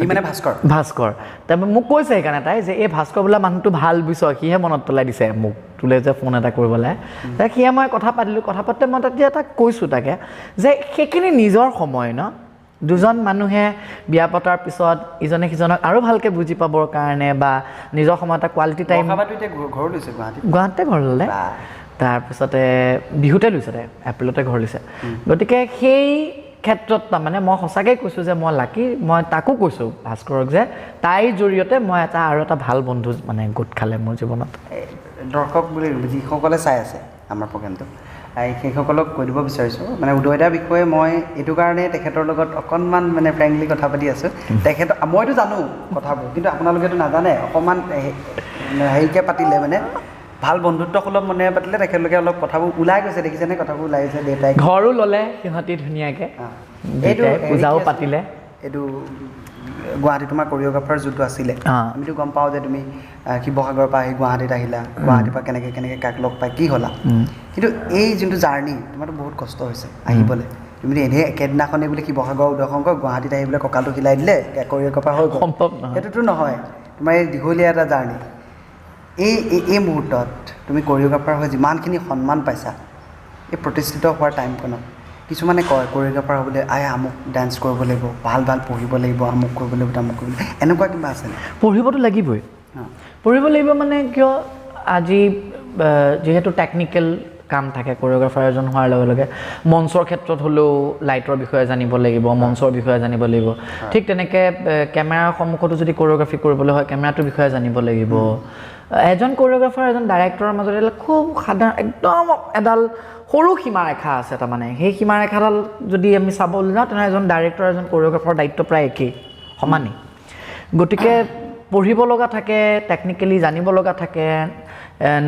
ই মানে ভাস্কৰ, ভাস্কৰ। তাৰপৰা মোক কৈছে সেইকাৰণে তাই যে এই ভাস্কৰ বোলা মানুহটো ভাল বুজিছ, সিহে মনত পেলাই দিছে মোক তোলৈ যে ফোন এটা কৰিব লাগে। সিয়ে মই কথা পাতিলোঁ, কথা পাতোঁতে মই তেতিয়া তাক কৈছোঁ তাকে যে সেইখিনি নিজৰ সময় ন, দুজন মানুহে বিয়া পতাৰ পিছত ইজনে সিজনক আৰু ভালকৈ বুজি পাবৰ কাৰণে বা নিজৰ সময়ত এটা কোৱালিটি টাইম। গুৱাহাটীতে ঘৰ ল'লে, তাৰপিছতে বিহুতে লৈছে তাই, এপ্ৰিলতে ঘৰ লৈছে। গতিকে সেই ক্ষেত্ৰত তাৰমানে মই সঁচাকৈ কৈছোঁ যে মই লাকি। মই তাকো কৈছোঁ ভাস্কৰক যে তাইৰ জৰিয়তে মই এটা আৰু এটা ভাল বন্ধু মানে গোট খালে মোৰ জীৱনত। দৰ্শক বুলি যিসকলে চাই আছে আমাৰ প্ৰগ্ৰেমটো, সেইসকলক কৈ দিব বিচাৰিছোঁ মানে উদয়দাৰ বিষয়ে মই এইটো কাৰণে তেখেতৰ লগত অকণমান মানে ফ্ৰেংকলি কথা পাতি আছোঁ। তেখেত মইতো জানো কথাবোৰ, কিন্তু আপোনালোকেতো নাজানে। অকণমান হেৰিকৈ পাতিলে মানে ভাল বন্ধুত্বসুলভ মনেৰে পাতিলে তেখেতলোকে অলপ কথাবোৰ ওলাই গৈছে, দেখিছেনে কথাবোৰ ওলাই গৈছে। দেউতাই ঘৰো ল'লে সিহঁতি ধুনীয়াকৈ, এইটো পূজাও পাতিলে। এইটো গুৱাহাটী তোমাৰ কৰিঅ'গ্ৰাফাৰ যোনটো আছিলে, আমিতো গম পাওঁ যে তুমি শিৱসাগৰৰ পৰা আহি গুৱাহাটীত আহিলা, গুৱাহাটীৰ পৰা কেনেকৈ কেনেকৈ কাক লগ পাই কি হ'লা। কিন্তু এই যোনটো জাৰ্ণি তোমাৰতো বহুত কষ্ট হৈছে আহিবলৈ। তুমি এনেই একেদিনাখনেই বোলে শিৱসাগৰ উদয়শংকৰ গুৱাহাটীত আহি বোলে কঁকালটো হিলাই দিলে কৰিঅ'গ্ৰাফাৰ হৈ গ'ল, সেইটোতো নহয়। তোমাৰ এই দীঘলীয়া এটা জাৰ্ণি। এই এই মুহূৰ্তত তুমি কৰিঅ'গ্ৰাফাৰ হৈ যিমানখিনি সন্মান পাইছা, এই প্ৰতিষ্ঠিত হোৱাৰ টাইমখনত কিছুমানে কয় কৰিঅ'গ্ৰাফাৰ হ'বলৈ আই আমুক ডান্স কৰিব লাগিব, ভাল ভাল পঢ়িব লাগিব, আমুক কৰিব লাগিব, তামুক কৰিব লাগিব, এনেকুৱা কিবা আছেনে? পঢ়িবতো লাগিবই, পঢ়িব লাগিব মানে কিয় আজি যিহেতু টেকনিকেল কাম থাকে কৰিঅ'গ্ৰাফাৰ এজন হোৱাৰ লগে লগে মঞ্চৰ ক্ষেত্ৰত হ'লেও লাইটৰ বিষয়ে জানিব লাগিব, মঞ্চৰ বিষয়ে জানিব লাগিব। ঠিক তেনেকৈ কেমেৰাৰ সন্মুখতো যদি কৰিঅ'গ্ৰাফি কৰিবলৈ হয় কেমেৰাটোৰ বিষয়ে জানিব লাগিব। এজন কৰিঅ'গ্ৰাফাৰ এজন ডাইৰেক্টৰৰ মাজত এডাল খুব সাধাৰণ একদম এডাল সৰু সীমাৰেখা আছে, তাৰমানে সেই সীমাৰেখাডাল যদি আমি চাবলৈ যাওঁ তেনেহ'লে এজন ডাইৰেক্টৰ এজন কৰিঅ'গ্ৰাফাৰৰ দায়িত্ব প্ৰায় একেই, সমানেই। গতিকে পঢ়িব লগা থাকে, টেকনিকেলি জানিব লগা থাকে,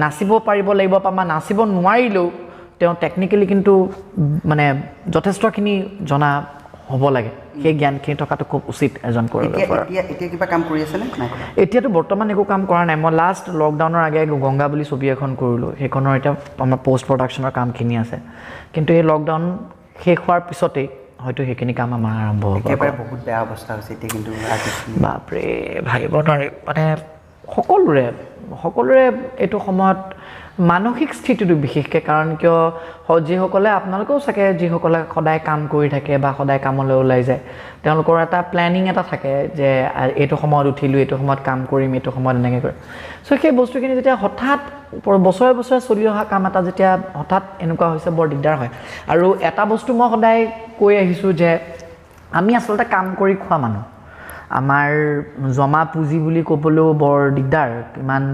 নাচিব পাৰিব লাগিব বা নাচিব নোৱাৰিলেও তেওঁ টেকনিকেলি কিন্তু মানে যথেষ্টখিনি জনা হ'ব লাগে। সেই জ্ঞানখিনি থকাটো খুব উচিত এজন কৰিঅ'গ্ৰাফাৰ। এতিয়া কিবা কাম কৰি আছেনে? এতিয়াতো বৰ্তমান একো কাম কৰা নাই। মই লাষ্ট লকডাউনৰ আগে গংগা বুলি ছবি এখন কৰিলোঁ, সেইখনৰ এতিয়া আমাৰ পষ্ট প্ৰডাকশ্যনৰ কামখিনি আছে। কিন্তু এই লকডাউন শেষ হোৱাৰ পিছতেই হয়তো সেইখিনি কাম আমাৰ আৰম্ভ হ'ব। একেবাৰে বহুত বেয়া অৱস্থা হৈছে এতিয়া কিন্তু। বাপৰে, ভাবিব নোৱাৰি মানে সকলোৰে সকলোৰে এইটো সময়ত মানসিক স্থিতিটো বিশেষকৈ, কাৰণ কিয় যিসকলে আপোনালোকেও চাগে যিসকলে সদায় কাম কৰি থাকে বা সদায় কামলৈ ওলাই যায় তেওঁলোকৰ এটা প্লেনিং এটা থাকে যে এইটো সময়ত উঠিলোঁ, এইটো সময়ত কাম কৰিম, এইটো সময়ত এনেকৈ কৰিম। চ' সেই বস্তুখিনি যেতিয়া হঠাৎ বছৰে বছৰে চলি অহা কাম এটা যেতিয়া হঠাৎ এনেকুৱা হৈছে বৰ দিগদাৰ হয়। আৰু এটা বস্তু মই সদায় কৈ আহিছোঁ যে আমি আচলতে কাম কৰি খোৱা মানুহ, আমাৰ জমা পুঁজি বুলি ক'বলৈও বৰ দিগদাৰ। কিমান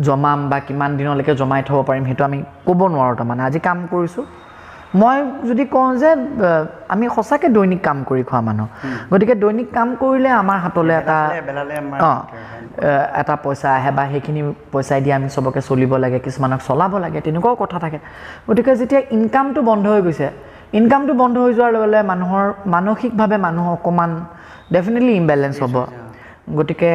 জমাম বা কিমান দিনলৈকে জমাই থ'ব পাৰিম সেইটো আমি ক'ব নোৱাৰোঁ। তাৰমানে আজি কাম কৰিছোঁ, মই যদি কওঁ যে আমি সঁচাকৈ দৈনিক কাম কৰি খোৱা মানুহ, গতিকে দৈনিক কাম কৰিলে আমাৰ হাতলৈ এটা এটা পইচা আহে বা সেইখিনি পইচাই দি আমি চবকে চলিব লাগে, কিছুমানক চলাব লাগে, তেনেকুৱাও কথা থাকে। গতিকে যেতিয়া ইনকামটো বন্ধ হৈ গৈছে, ইনকামটো বন্ধ হৈ যোৱাৰ লগে লগে মানুহৰ মানসিকভাৱে মানুহ অকণমান ডেফিনেটলি ইমবেলেঞ্চ হ'ব। গতিকে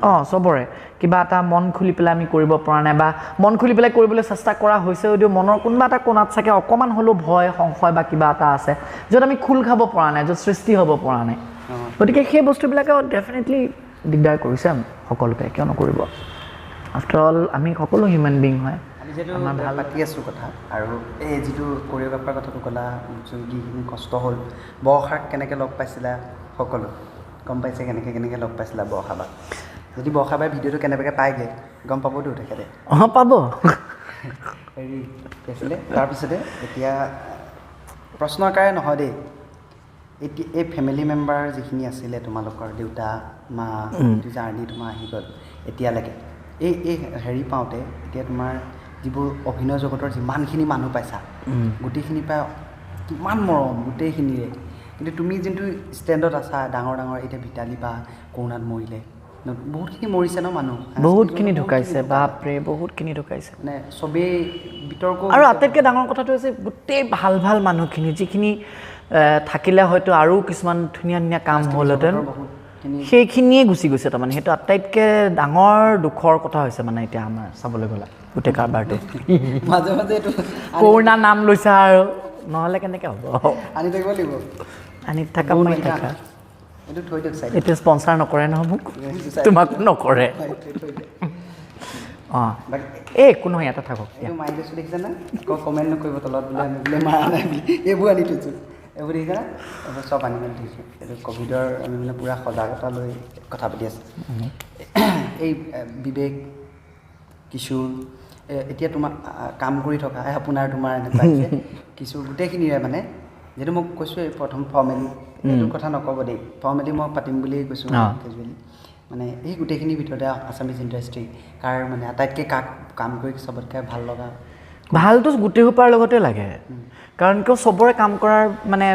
অঁ, চবৰে কিবা এটা মন খুলি পেলাই আমি কৰিব পৰা নাই বা মন খুলি পেলাই কৰিবলৈ চেষ্টা কৰা হৈছে যদিও মনৰ কোনোবা এটা কোণাত চাগে অকণমান হ'লেও ভয়, সংশয় বা কিবা এটা আছে য'ত আমি খোল খাব পৰা নাই, য'ত সৃষ্টি হ'ব পৰা নাই। গতিকে সেই বস্তুবিলাকেও ডেফিনেটলি দিগদাৰ কৰিছে সকলোকে, কিয় নকৰিব? আফটাৰ অল আমি সকলো হিউমেন বিং হয়। আমি যিহেতু পাতি আছোঁ কথা আৰু এই যিটো কৰিঅ'গ্ৰাফাৰ কথাটো ক'লা, যিখিনি কষ্ট হ'ল, বৰষাক কেনেকৈ লগ পাইছিলা সকলো গম পাইছে, কেনেকৈ কেনেকৈ লগ পাইছিলা বৰষা বা? যদি বৰষা বাই ভিডিঅ'টো কেনেবাকৈ পায়গৈ গম পাবতো তেখেতে? অঁ, পাব। হেৰি কি আছিলে? তাৰপিছতে এতিয়া প্ৰশ্ন আকাৰে নহয় দেই, এতিয়া এই ফেমিলি মেম্বাৰ যিখিনি আছিলে তোমালোকৰ দেউতা মা, যিটো জাৰ্ণি তোমাৰ আহি গ'ল এতিয়ালৈকে, এই এই হেৰি পাওঁতে এতিয়া তোমাৰ যিবোৰ অভিনয় জগতৰ যিমানখিনি মানুহ পাইছা গোটেইখিনি পাই কিমান মৰম গোটেইখিনিৰে, কিন্তু তুমি যোনটো ষ্টেণ্ডত আছা ডাঙৰ ডাঙৰ এতিয়া ভিতালী বা কৰোণাত মৰিলে, বহুতখিনি মৰিছে ন মানুহ, বহুতখিনি ঢুকাইছে, বাপৰে বহুতখিনি ঢুকাইছে, মানে চবেই বিতৰ্ক। আৰু আটাইতকৈ ডাঙৰ কথাটো হৈছে গোটেই ভাল ভাল মানুহখিনি যিখিনি থাকিলে হয়তো আৰু কিছুমান ধুনীয়া ধুনীয়া কাম হ'লহেঁতেন, সেইখিনিয়ে গুচি গৈছে। তাৰমানে সেইটো আটাইতকৈ ডাঙৰ দুখৰ কথা হৈছে মানে এতিয়া আমাৰ চাবলৈ গ'লে গোটেই কাৰবাৰটো। মাজে মাজে এইটো কৰোণা নাম লৈছা আৰু নহ'লে কেনেকৈ হ'ব, আনি থাকিব লাগিব, আনি থাকা মাৰি থাকা। এইটো থৈ দিয়ক চাই, এইটো স্পনচাৰ নকৰে নহয় মোক, তোমাকো নকৰে। অঁ এই একো নহয়, ইয়াতে থাকক। এইটো মাৰি লৈছোঁ দেখিছেনে, আকৌ কমেণ্ট নকৰিব তলত বোলে আমি বোলে মাৰা নাই বুলি। এইবোৰ আনি থৈছোঁ, এইবোৰ দেখিছেনে, এইবোৰ চব আনি মেলি থৈছোঁ। এইটো ক'ভিডৰ আমি মানে পূৰা সজাগতা লৈ কথা পাতি আছোঁ। এই বিবেক কিশোৰ এতিয়া তোমাৰ কাম কৰি থকা আপোনাৰ তোমাৰ এনেকুৱা হৈছে কিশোৰ গোটেইখিনিৰে মানে যিহেতু মোক কৈছোঁ এই প্ৰথম ফৰ্মেলি এইটো কথা নক'ব দেই, ফৰ্মেলি মই পাতিম বুলিয়ে কৈছোঁ কেজুৱেলি। মানে এই গোটেইখিনিৰ ভিতৰতে আছামিজ ইণ্ডাষ্ট্ৰী কাৰ মানে আটাইতকৈ কাক কাম কৰি চবতকৈ ভাল লগা? ভালটো গোটেই সোপাৰ লগতে লাগে, কাৰণ কিয় চবৰে কাম কৰাৰ মানে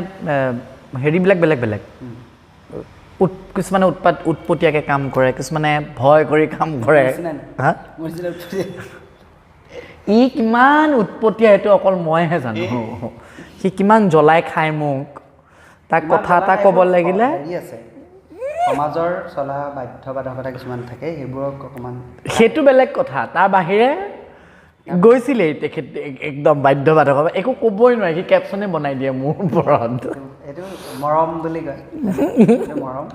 হেৰিবিলাক বেলেগ বেলেগ। কিছুমানে উৎপতীয়াকৈ কাম কৰে, কিছুমানে ভয় কৰি কাম কৰে। হা, ই কিমান উৎপতীয়া সেইটো অকল মইহে জানো, সি কিমান জ্বলাই খায় মোক, তাক কথা এটা ক'ব লাগিলে সমাজৰ চলা বাধ্যবাধকতা কিছুমান থাকে, সেইবোৰক অকণমান সেইটো বেলেগ কথা। তাৰ বাহিৰে গৈছিলেই তেখেত একদম বাধ্যবাধক, একো ক'বই নোৱাৰে, সি কেপশ্যনে বনাই দিয়ে মোৰ ওপৰত। এইটো মৰম বুলি কয়, মৰম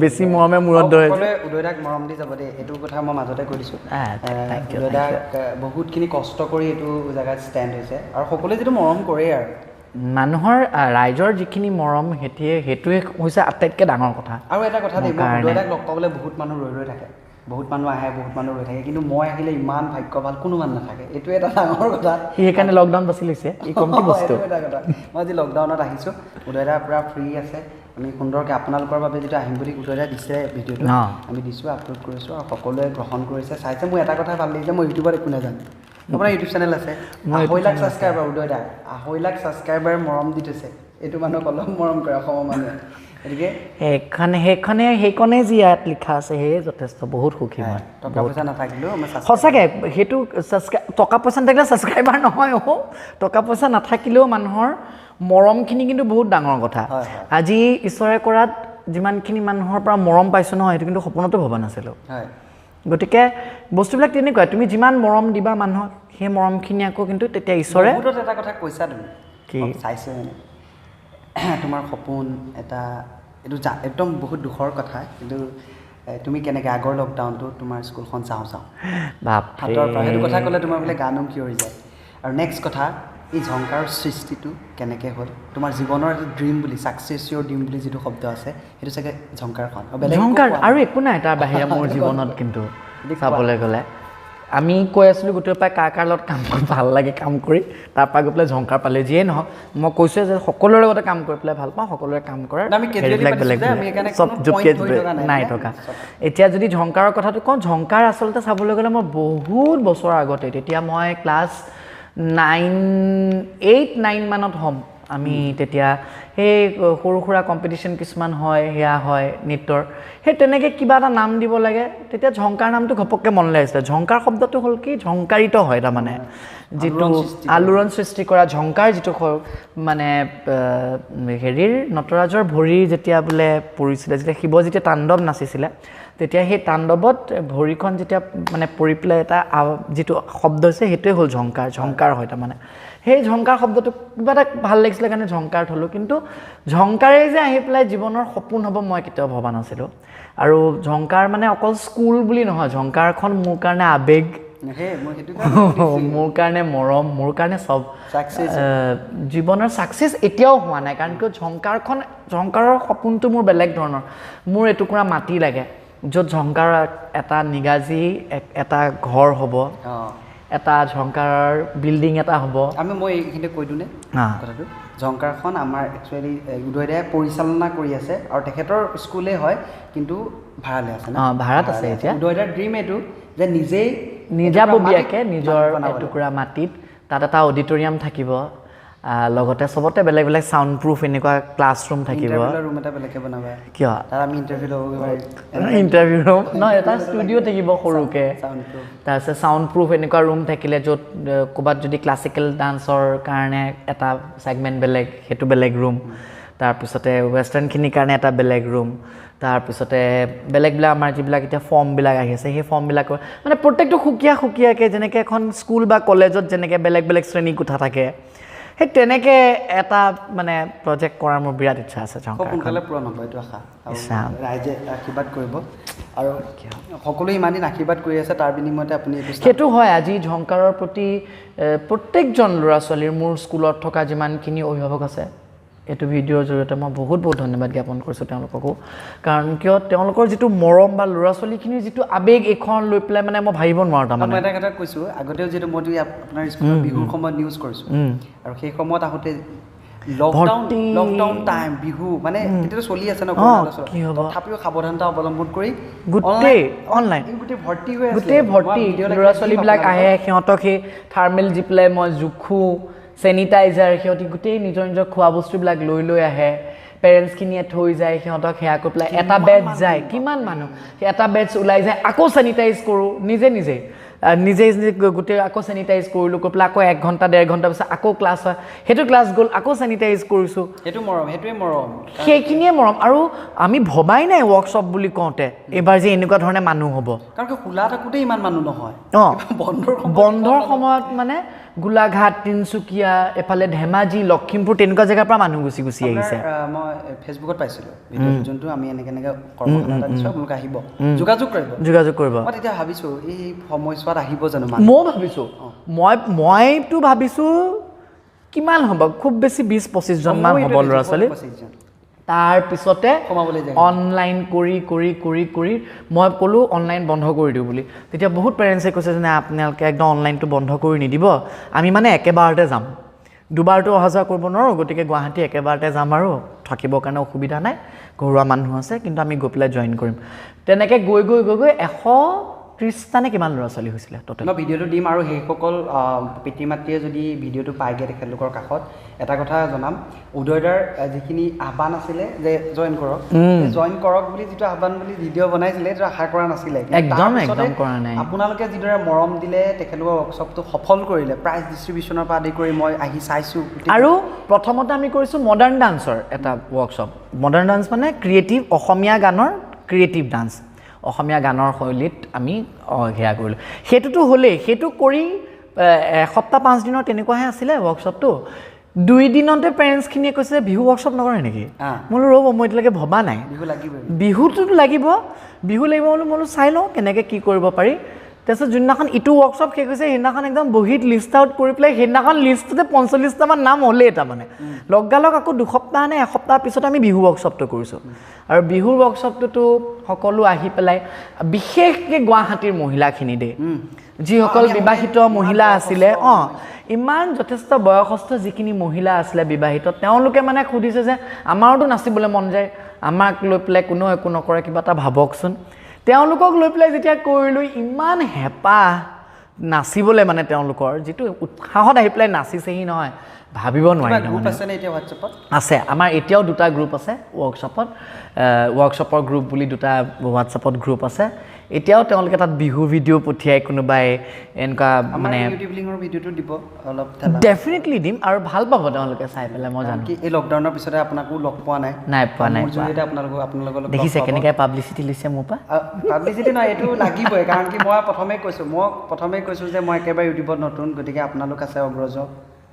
বেছি মৰমে মূৰত ধৰে। উদয়দাক মৰম দি যাব দেই, এইটো কথা মই মাজতে কৈ দিছোঁ। উদয়দাক বহুতখিনি কষ্ট কৰি এইটো জেগাত ষ্টেণ্ড হৈছে আৰু সকলোৱে যিটো মৰম কৰেই আৰু মানুহৰ ৰাইজৰ যিখিনি মৰম সেইটোৱে হৈছে আটাইতকৈ ডাঙৰ কথা। আৰু এটা কথা দেই, মই উদয়দাক লগ পাবলৈ বহুত মানুহ ৰৈ ৰৈ থাকে, বহুত মানুহ আহে, বহুত মানুহ ৰৈ থাকে, কিন্তু মই আহিলে ইমান ভাগ্য ভাল কোনো মানুহ নাথাকে, এইটো এটা ডাঙৰ কথা। সি সেইকাৰণে লকডাউন বাছি লৈছে, ই কমটি বস্তু। এটা কথা, মই আজি লকডাউনত আহিছোঁ, উদয়দা পূৰা ফ্ৰী আছে, আমি সুন্দৰকৈ আপোনালোকৰ বাবে যিটো আহিম বুলি উদয়দা দিছে ভিডিঅ'টো আমি দিছোঁ, আপলোড কৰিছোঁ আৰু সকলোৱে গ্ৰহণ কৰিছে, চাইছে। মোৰ এটা কথা ভাল লাগিছে, মই ইউটিউবত একো নাজানো, আপোনাৰ ইউটিউব চেনেল আছে, 2.5 লাখ ছাবস্ক্ৰাইবাৰ উদয়দা, 2.5 লাখ ছাবস্ক্ৰাইবাৰ মৰম দি থৈছে, এইটো মানুহক অলপ মৰম কৰে অসমৰ মানুহে। গতিকে সেইখনে যি ইয়াত লিখা আছে সেয়ে যথেষ্ট, বহুত সুখী মই। টকা পইচা নাথাকিলেও সঁচাকৈ সেইটো টকা পইচা নাথাকিলে ছাবস্ক্ৰাইবাৰ নহয় অ', টকা পইচা নাথাকিলেও মানুহৰ মৰমখিনি কিন্তু বহুত ডাঙৰ কথা। আজি ঈশ্বৰে কৰাত যিমানখিনি মানুহৰ পৰা মৰম পাইছোঁ নহয়, সেইটো কিন্তু সপোনতো ভবা নাছিলোঁ। গতিকে বস্তুবিলাক তেনেকুৱাই, তুমি যিমান মৰম দিবা মানুহক সেই মৰমখিনি আকৌ কিন্তু তেতিয়া ঈশ্বৰে। এটা কথা কৈছা তুমি কি চাইছোঁ মানে তোমাৰ সপোন এটা, এইটো একদম বহুত দুখৰ কথা, কিন্তু তুমি কেনেকৈ আগৰ লকডাউনটো তোমাৰ স্কুলখন চাওঁ চাওঁ হাতৰ পৰা সেইটো কথা ক'লে তোমাৰ বোলে গা নোম শিয়ৰি যায়। আৰু নেক্সট কথা, এই ঝংকাৰৰ সৃষ্টিটো কেনেকৈ হ'ল? তোমাৰ জীৱনৰ এটা ড্ৰিম বুলি, ছাকচেছ your dream বুলি যিটো শব্দ আছে, সেইটো চাগে ঝংকাৰখন, ঝংকাৰ আৰু একো নাই তাৰ বাহিৰে মোৰ জীৱনত। কিন্তু চাবলৈ গ'লে আমি কৈ আছিলোঁ গোটেই পাই কাৰ কাৰ লগত কাম কৰি ভাল লাগে কাম কৰি, তাৰপৰা গৈ পেলাই ঝংকাৰ পালে। যিয়ে নহওক, মই কৈছোঁৱে যে সকলোৰে লগতে কাম কৰি পেলাই ভাল পাওঁ, সকলোৰে কাম কৰাৰ হেৰিবিলাক বেলেগ বেলেগ, চব জুপিয়াই নাই থকা। এতিয়া যদি ঝংকাৰৰ কথাটো কওঁ, ঝংকাৰ আচলতে চাবলৈ গ'লে মই বহুত বছৰৰ আগতে, তেতিয়া মই ক্লাছ 9, 8, 9 মানত হ'ম আমি, তেতিয়া সেই সৰু সুৰা কম্পিটিশ্যন কিছুমান হয়, সেয়া হয় নৃত্যৰ, সেই তেনেকৈ কিবা এটা নাম দিব লাগে, তেতিয়া ঝংকাৰ নামটো ঘপককৈ মনলৈ আহিছিলে। ঝংকাৰ শব্দটো হ'ল কি, ঝংকাৰিত হয়, তাৰমানে যিটো আলোড়ন সৃষ্টি কৰা ঝংকাৰ, যিটো মানে হেৰিৰ নটৰাজৰ ভৰি যেতিয়া বোলে পৰিছিলে, যেতিয়া শিৱ যেতিয়া তাণ্ডৱ নাচিছিলে, তেতিয়া সেই তাণ্ডৱত ভৰিখন যেতিয়া মানে পৰি পেলাই এটা যিটো শব্দ হৈছে, সেইটোৱে হ'ল ঝংকাৰ, ঝংকাৰ হয় তাৰমানে। সেই ঝংকাৰ শব্দটো কিবা এটা ভাল লাগিছিলে কাৰণে ঝংকাৰ থ'লোঁ, কিন্তু ঝংকাৰেই যে আহি পেলাই জীৱনৰ সপোন হ'ব মই কেতিয়াও ভবা নাছিলোঁ। আৰু ঝংকাৰ মানে অকল স্কুল বুলি নহয়, ঝংকাৰখন মোৰ কাৰণে আৱেগ, মোৰ কাৰণে মৰম, মোৰ কাৰণে চব। জীৱনৰ ছাকচেছ এতিয়াও হোৱা নাই, কাৰণ কিয় ঝংকাৰখন, ঝংকাৰৰ সপোনটো মোৰ বেলেগ ধৰণৰ। মোৰ এটুকুৰা মাটি লাগে য'ত ঝংকাৰ এটা নিগাজী এটা ঘৰ হ'ব, এটা ঝংকাৰৰ বিল্ডিং এটা হ'ব। আমি মই এইখিনিতে কৈ দিওঁনে কথাটো, ঝংকাৰখন আমাৰ একচুৱেলি উদয় দাই পৰিচালনা কৰি আছে আৰু তেখেতৰ স্কুলেই হয়, কিন্তু ভাড়ালৈ আছে। ভাড়াত আছে এতিয়া। উদয় দাৰ ড্ৰিম এইটো যে নিজেই নিজাববীয়াকৈ নিজৰ এটুকুৰা মাটিত তাত এটা অডিটৰিয়াম থাকিব, লগতে চবতে বেলেগ বেলেগ চাউণ্ড প্ৰুফ এনেকুৱা ক্লাছৰুম থাকিব। কিয় ইণ্টাৰভিউ ৰুম নহয়, এটা ষ্টুডিঅ' থাকিব সৰুকৈ, তাৰপিছত চাউণ্ড প্ৰুফ এনেকুৱা ৰুম থাকিলে য'ত ক'ৰবাত যদি ক্লাছিকেল ডান্সৰ কাৰণে এটা ছেগমেণ্ট বেলেগ, সেইটো বেলেগ ৰুম, তাৰপিছতে ৱেষ্টাৰ্ণখিনিৰ কাৰণে এটা বেলেগ ৰুম, তাৰপিছতে বেলেগবিলাক আমাৰ যিবিলাক এতিয়া ফৰ্মবিলাক আহি আছে সেই ফৰ্মবিলাকৰ মানে প্ৰত্যেকটো সুকীয়া সুকীয়াকৈ, যেনেকৈ এখন স্কুল বা কলেজত যেনেকৈ বেলেগ বেলেগ শ্ৰেণী কোঠা থাকে, সেই তেনেকৈ এটা মানে প্ৰজেক্ট কৰাৰ মোৰ বিৰাট ইচ্ছা আছে। খুব সোনকালে পূৰণ হ'ব এইটো আশা, ৰাইজে আশীৰ্বাদ কৰিব আৰু সকলোৱে ইমান দিন আশীৰ্বাদ কৰি আছে, তাৰ বিনিময়তে আপুনি সেইটো হয়। আজি ঝংকাৰৰ প্ৰতি প্ৰত্যেকজন ল'ৰা ছোৱালীৰ, মোৰ স্কুলত থকা যিমানখিনি অভিভাৱক আছে, এইটো ভিডিঅ'ৰ জৰিয়তে মই বহুত বহুত ধন্যবাদ জ্ঞাপন কৰিছোঁ তেওঁলোককো। কাৰণ কিয়, তেওঁলোকৰ যিটো মৰম বা ল'ৰা ছোৱালীখিনিৰ যিটো আৱেগ এইখন লৈ পেলাই মানে মই ভাবিব নোৱাৰোঁ। তাৰমানে মই এটা কথা কৈছোঁ, আগতেও যিহেতু মইতো আপোনাৰ স্কুলত বিহুৰ সময়ত নিউজ কৰিছোঁ আৰু সেই সময়ত আহোঁতে লকডাউন টাইম, বিহু মানে এতিয়াতো চলি আছে ন, তথাপিও সাৱধানতা অৱলম্বন কৰি গোটেই অনলাইন গোটেই ভৰ্তি হৈ আছে, গোটেই ভৰ্তি ল'ৰা ছোৱালীবিলাক আহে, সিহঁতক সেই থাৰ্মেল দি পেলাই মই জোখোঁ, চেনিটাইজাৰ, সিহঁতি গোটেই নিজৰ নিজৰ খোৱা বস্তুবিলাক লৈ লৈ আহে, পেৰেণ্টছখিনিয়ে থৈ যায় সিহঁতক, সেয়া কৰি পেলাই এটা বেটছ যায়, কিমান মানুহ, এটা বেটছ ওলাই যায়, আকৌ চেনিটাইজ কৰোঁ নিজে নিজে নিজে নিজে গোটেই আকৌ চেনিটাইজ কৰিলোঁ, কৰি পেলাই আকৌ 1 ঘণ্টা 1.5 ঘণ্টাৰ পিছত আকৌ ক্লাছ হয়, সেইটো ক্লাছ গ'ল, আকৌ চেনিটাইজ কৰিছোঁ। সেইটো মৰম, সেইটোৱে মৰম, সেইখিনিয়ে মৰম। আৰু আমি ভবাই নাই ৱৰ্কশ্বপ বুলি কওঁতে এইবাৰ যে এনেকুৱা ধৰণে মানুহ হ'ব, কাৰণ খোলা থাকোঁতে ইমান মানুহ নহয়। অঁ, বন্ধৰ সময়ত মানে গোলাঘাট, তিনিচুকীয়া, এফালে ধেমাজি, লখিমপুৰ, তেনেকুৱা জেগাৰ পৰা মানুহ গুচি গুচি আহিছে। মই ফেচবুকত পাইছিলোঁ যোনটো আমি এনেকৈ এনেকৈ কৰ্মশালা দিছোঁ, আপোনালোকে আহিব, যোগাযোগ কৰিব, যোগাযোগ কৰিব। মই তেতিয়া ভাবিছোঁ এই সময়ছোৱাত আহিব জানো? ময়ো ভাবিছোঁ, মইতো ভাবিছোঁ কিমান হ'ব, খুব বেছি 20-25জনমান হ'ব ল'ৰা ছোৱালী। তাৰপিছতে অনলাইন কৰি কৰি কৰি কৰি মই ক'লোঁ অনলাইন বন্ধ কৰি দিওঁ বুলি। তেতিয়া বহুত পেৰেণ্টছে কৈছে যে নাই, আপোনালোকে একদম অনলাইনটো বন্ধ কৰি নিদিব, আমি মানে একেবাৰতে যাম, দুবাৰটো অহা যোৱা কৰিব নোৱাৰোঁ, গতিকে গুৱাহাটী একেবাৰতে যাম আৰু থাকিবৰ কাৰণে অসুবিধা নাই, ঘৰুৱা মানুহ আছে, কিন্তু আমি গৈ পেলাই জইন কৰিম। তেনেকৈ গৈ গৈ গৈ গৈ 130টা নে কিমান ল'ৰা ছোৱালী হৈছিলে ট'টেল। মই ভিডিঅ'টো দিম আৰু সেইসকল পিতৃ মাতৃয়ে যদি ভিডিঅ'টো পায়গৈ তেখেতলোকৰ কাষত এটা কথা জনাম, উদয়দাৰ যিখিনি আহ্বান আছিলে যে জইন কৰক, জইন কৰক বুলি যিটো আহ্বান বুলি ভিডিঅ' বনাইছিলে সেইটো আশা কৰা নাছিলে, একদম একদম কৰা নাই। আপোনালোকে যিদৰে মৰম দিলে, তেখেতলোকৰ ৱৰ্কশ্বপটো সফল কৰিলে, প্ৰাইজ ডিষ্ট্ৰিবিউশ্যনৰ পৰা আদি কৰি মই আহি চাইছোঁ। আৰু প্ৰথমতে আমি কৰিছোঁ মডাৰ্ণ ডান্সৰ এটা ৱৰ্কশ্বপ। মডাৰ্ণ ডান্স মানে ক্ৰিয়েটিভ অসমীয়া গানৰ ক্ৰিয়েটিভ ডান্স, অসমীয়া গানৰ শৈলীত আমি সেয়া কৰিলোঁ। সেইটোতো হ'লেই, সেইটো কৰি এসপ্তাহ 5 দিনৰ তেনেকুৱাহে আছিলে ৱৰ্কশ্বপটো। 2 দিনতে পেৰেণ্টছখিনিয়ে কৈছে বিহু ৱৰ্কশ্বপ নকৰে নেকি? মই বোলো ৰ'ব, মই এতিয়ালৈকে ভবা নাই, বিহুটোতো লাগিব, বিহু লাগিব বোলো, মই বোলো চাই লওঁ কেনেকৈ কি কৰিব পাৰি। তাৰপিছত যোনদিনাখন ইটো ৱৰ্কশ্বপ শেষ হৈছে সেইদিনাখন একদম বহীত লিষ্ট আউট কৰি পেলাই সেইদিনাখন লিষ্টটোতে 45টামান নাম হ'লেই। তাৰমানে লগালগ আকৌ 2 সপ্তাহ নে 1 সপ্তাহ পিছত আমি বিহু ৱৰ্কশ্বপটো কৰিছোঁ। আৰু বিহুৰ ৱৰ্কশ্বপটোতো সকলো আহি পেলাই, বিশেষকৈ গুৱাহাটীৰ মহিলাখিনি দেই, যিসকল বিবাহিত মহিলা আছিলে, অঁ ইমান যথেষ্ট বয়সস্থ যিখিনি মহিলা আছিলে বিবাহিত, তেওঁলোকে মানে সুধিছে যে আমাৰোতো নাচিবলৈ মন যায়, আমাক লৈ পেলাই কোনেও একো নকৰে, কিবা এটা ভাবকচোন। তেওঁলোকক লৈ পেলাই যেতিয়া কৰিলোঁ, ইমান হেঁপাহ নাচিবলৈ, মানে তেওঁলোকৰ যিটো উৎসাহত আহি পেলাই নাচিছেহি নহয়, ভাবিব নোৱাৰি। আছে, আমাৰ এতিয়াও 2টা গ্ৰুপ আছে ৱৰ্কশ্বপত, ৱৰ্কশ্বপৰ গ্ৰুপ বুলি 2টা হোৱাটছএপত গ্ৰুপ আছে। এতিয়াও তেওঁলোকে তাত বিহু ভিডিঅ' পঠিয়াই, কোনোবাই এনেকুৱা মানে ডেফিনেটলি দিম আৰু ভাল পাব তেওঁলোকে চাই পেলাই। মই জানো এই লকডাউনৰ পিছতে আপোনাকো লগ পোৱা নাই, নাই পোৱা, নাই আপোনালোকৰ দেখিছে কেনেকৈ পাব্লিচিটি লৈছে মোৰ পৰা। পাব্লিচিটি নহয়, এইটো লাগিবই, কাৰণ কি মই প্ৰথমেই কৈছোঁ যে মই একেবাৰে ইউটিউবত নতুন, গতিকে আপোনালোক আছে অগ্ৰজ,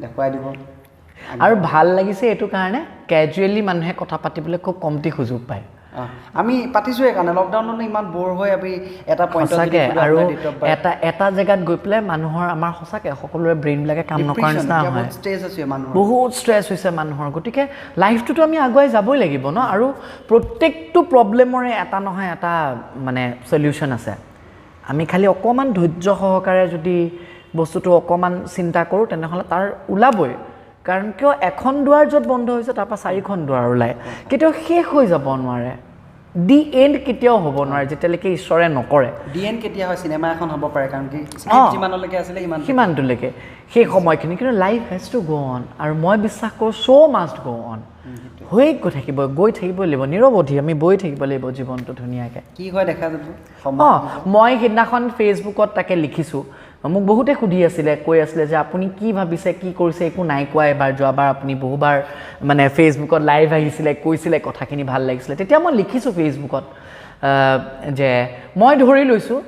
দেখুৱাই দিব। আৰু ভাল লাগিছে এইটো কাৰণে কেজুৱেলি মানুহে কথা পাতিবলৈ খুব কমটি সুযোগ পায়। আমি পাতিছোঁ সেইকাৰণে, লকডাউনত ইমান ব'ৰ হৈ আমি এটা পইণ্টত আৰু এটা এটা জেগাত গৈ পেলাই মানুহৰ, আমাৰ সঁচাকৈ সকলোৰে ব্ৰেইনবিলাকে কাম নকৰাৰ নিচিনা হয়, বহুত ষ্ট্ৰেছ হৈছে মানুহৰ। গতিকে লাইফটোতো আমি আগুৱাই যাবই লাগিব ন, আৰু প্ৰত্যেকটো প্ৰব্লেমৰে এটা নহয় এটা মানে চলিউশ্যন আছে। আমি খালি অকণমান ধৈৰ্য সহকাৰে যদি বস্তুটো অকণমান চিন্তা কৰোঁ তেনেহ'লে তাৰ ওলাবই। কাৰণ কিয় এখন দুৱাৰ য'ত বন্ধ হৈছে তাৰপৰা 4খন দুৱাৰ ওলায়, কেতিয়াও শেষ হৈ যাব নোৱাৰে। The end কেতিয়াও হ'ব নোৱাৰে যেতিয়ালৈকে ঈশ্বৰে নকৰে। The end কেতিয়া হয়? চিনেমা এখন হ'ব পাৰে, কাৰণ কি যিমানলৈকে আছিলে সিমানটোলৈকে সেই সময়খিনি, কিন্তু life has to go on. আৰু মই বিশ্বাস কৰোঁ শ্ব' মাষ্ট গ' অন, হৈ গৈ থাকিব, গৈ থাকিবই লাগিব, নিৰৱধি আমি বৈ থাকিব লাগিব জীৱনটো ধুনীয়াকৈ। কি হয় দেখা যাব। অঁ, মই সেইদিনাখন ফেচবুকত তাকে লিখিছোঁ, মোক বহুতে সুধি আছিলে, কৈ আছিলে যে আপুনি কি ভাবিছে, কি কৰিছে, একো নাই কোৱা এবাৰ, যোৱাবাৰ আপুনি বহুবাৰ মানে ফেচবুকত লাইভ আহিছিলে, কৈছিলে, কথাখিনি ভাল লাগিছিলে। তেতিয়া মই লিখিছোঁ ফেচবুকত যে মই ধৰি লৈছোঁ,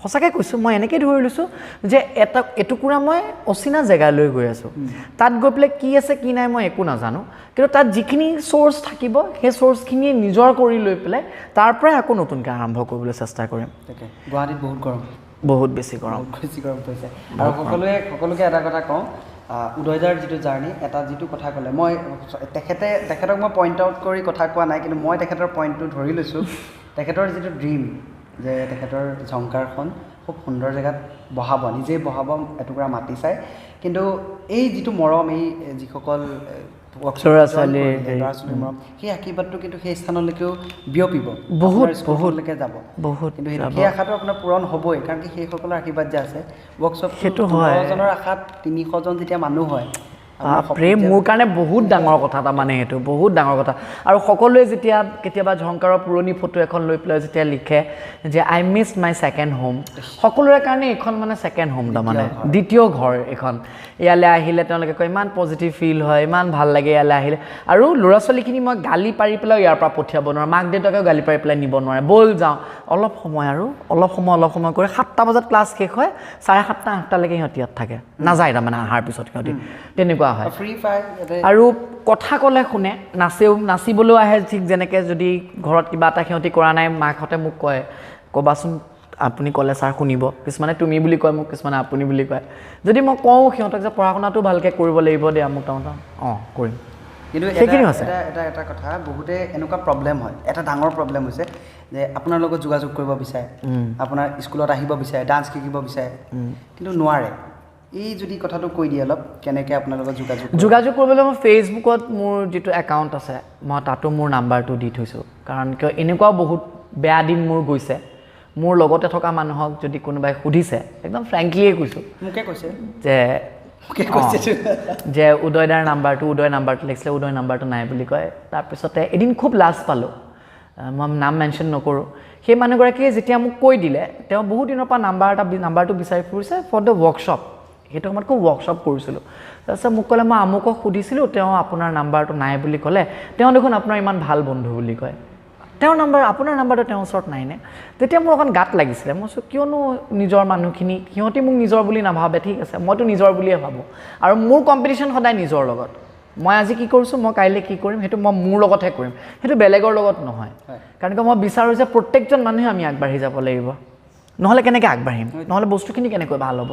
সঁচাকৈ কৈছোঁ, মই এনেকৈ ধৰি লৈছোঁ যে এটা এটুকুৰা মই অচিনা জেগালৈ গৈ আছোঁ, তাত গৈ পেলাই কি আছে কি নাই মই একো নাজানো, কিন্তু তাত যিখিনি চ'ৰ্চ থাকিব সেই চ'ৰ্চখিনিয়ে নিজৰ কৰি লৈ পেলাই তাৰ পৰাই আকৌ নতুনকৈ আৰম্ভ কৰিবলৈ চেষ্টা কৰিম। তাকে, গুৱাহাটীত বহুত গৰম, বহুত বেছি গৰম, বেছি গৰম পৰিছে। আৰু সকলোকে এটা কথা কওঁ, উদয়দাৰ যিটো জাৰ্ণি, এটা যিটো কথা ক'লে, মই তেখেতক মই পইণ্ট আউট কৰি কথা কোৱা নাই, কিন্তু মই তেখেতৰ পইণ্টটো ধৰি লৈছোঁ। তেখেতৰ যিটো ড্ৰিম যে তেখেতৰ ঝংকাৰখন খুব সুন্দৰ জেগাত বহাব, নিজেই বহাব এটুকুৰা মাটি চাই, কিন্তু এই যিটো মৰম, এই যিসকল ল'ৰা ছোৱালীৰ মৰম, সেই আশীৰ্বাদটো কিন্তু সেই স্থানলৈকেও বিয়পিব, বহুত বহুতলৈকে যাব, বহুত। কিন্তু সেই আশাটো আপোনাৰ পূৰণ হ'বই, কাৰণ কি সেইসকলৰ আশীৰ্বাদ যে আছে। ৱৰ্কশ্বপ সেইটো 15জনৰ আশাত 300জন যেতিয়া মানুহ হয়, বাপৰে, মোৰ কাৰণে বহুত ডাঙৰ কথা এটা, মানে সেইটো বহুত ডাঙৰ কথা। আৰু সকলোৱে যেতিয়া কেতিয়াবা ঝংকাৰৰ পুৰণি ফটো এখন লৈ পেলাই যেতিয়া লিখে যে I miss my second home, সকলোৰে কাৰণে এইখন মানে ছেকেণ্ড হোম, তাৰমানে দ্বিতীয় ঘৰ এইখন। ইয়ালৈ আহিলে তেওঁলোকে কয় ইমান পজিটিভ ফিল হয়, ইমান ভাল লাগে ইয়ালৈ আহিলে। আৰু ল'ৰা ছোৱালীখিনি মই গালি পাৰি পেলাইও ইয়াৰ পৰা পঠিয়াব নোৱাৰোঁ, মাক দেউতাকেও গালি পাৰি পেলাই নিব নোৱাৰে, ব'ল যাওঁ অলপ সময়, আৰু অলপ সময় কৰি 7টা বজাত ক্লাছ শেষ হয়, 7:30 8টালৈকে সিহঁতি ইয়াত থাকে, নাযায় তাৰমানে অহাৰ পিছত সিহঁতি, তেনেকুৱা হয়। আৰু কথা ক'লে শুনে, নাচেও, নাচিবলৈও আহে। ঠিক যেনেকৈ যদি ঘৰত কিবা এটা সিহঁতি কৰা নাই, মাকহঁতে মোক কয় ক'বাচোন, আপুনি ক'লে ছাৰ শুনিব। কিছুমানে তুমি বুলি কয় মোক, কিছুমানে আপুনি বুলি কয়। যদি মই কওঁ সিহঁতক যে পঢ়া শুনাটো ভালকৈ কৰিব লাগিব দে, আমুক তামুক, অঁ কৰিম। কিন্তু সেইখিনি হৈছে এটা এটা কথা, বহুতে এনেকুৱা প্ৰব্লেম হয়, এটা ডাঙৰ প্ৰব্লেম হৈছে যে আপোনাৰ লগত যোগাযোগ কৰিব বিচাৰে, আপোনাৰ স্কুলত আহিব বিচাৰে, ডান্স শিকিব বিচাৰে, কিন্তু নোৱাৰে। এই যদি কথাটো কৈ দিয়ে অলপ, কেনেকৈ আপোনাৰ লগত যোগাযোগ কৰিবলৈ? মই ফেচবুকত মোৰ যিটো একাউণ্ট আছে, মই তাতো মোৰ নাম্বাৰটো দি থৈছোঁ। কাৰণ কিয় এনেকুৱাও বহুত বেয়া দিন মোৰ গৈছে, মোৰ লগতে থকা মানুহক যদি কোনোবাই সুধিছে, একদম ফ্ৰেংকলিয়ে কৈছোঁ, মোকে কৈছে যে যে উদয়দাৰ নাম্বাৰটো, উদয় নাম্বাৰটো লাগিছিলে, উদয় নাম্বাৰটো নাই বুলি কয়। তাৰপিছতে এদিন খুব লাজ পালোঁ, মই নাম মেনশ্যন নকৰোঁ, সেই মানুহগৰাকীয়ে যেতিয়া মোক কৈ দিলে, তেওঁ বহুত দিনৰ পৰা নাম্বাৰটো বিচাৰি ফুৰিছে ফৰ the workshop, সেইটো সময়ত খুব ৱৰ্কশ্বপ কৰিছিলোঁ। তাৰপিছত মোক ক'লে, মই আমুকক সুধিছিলোঁ, তেওঁ আপোনাৰ নাম্বাৰটো নাই বুলি ক'লে, তেওঁ দেখোন আপোনাৰ ইমান ভাল বন্ধু বুলি কয়, তেওঁৰ নাম্বাৰ, আপোনাৰ নাম্বাৰটো তেওঁৰ ওচৰত নাইনে? তেতিয়া মোৰ অকণ গাত লাগিছিলে, মই কৈছোঁ কিয়নো নিজৰ মানুহখিনি, সিহঁতি মোক নিজৰ বুলি নাভাবে, ঠিক আছে মইতো নিজৰ বুলিয়ে ভাবোঁ। আৰু মোৰ কম্পিটিশ্যন সদায় নিজৰ লগত, মই আজি কি কৰিছোঁ, মই কাইলৈ কি কৰিম, সেইটো মই মোৰ লগতহে কৰিম, সেইটো বেলেগৰ লগত নহয়। কাৰণ কিয় মই বিচাৰোঁ যে প্ৰত্যেকজন মানুহে আমি আগবাঢ়ি যাব লাগিব, নহ'লে কেনেকৈ আগবাঢ়িম, নহ'লে বস্তুখিনি কেনেকৈ ভাল হ'ব।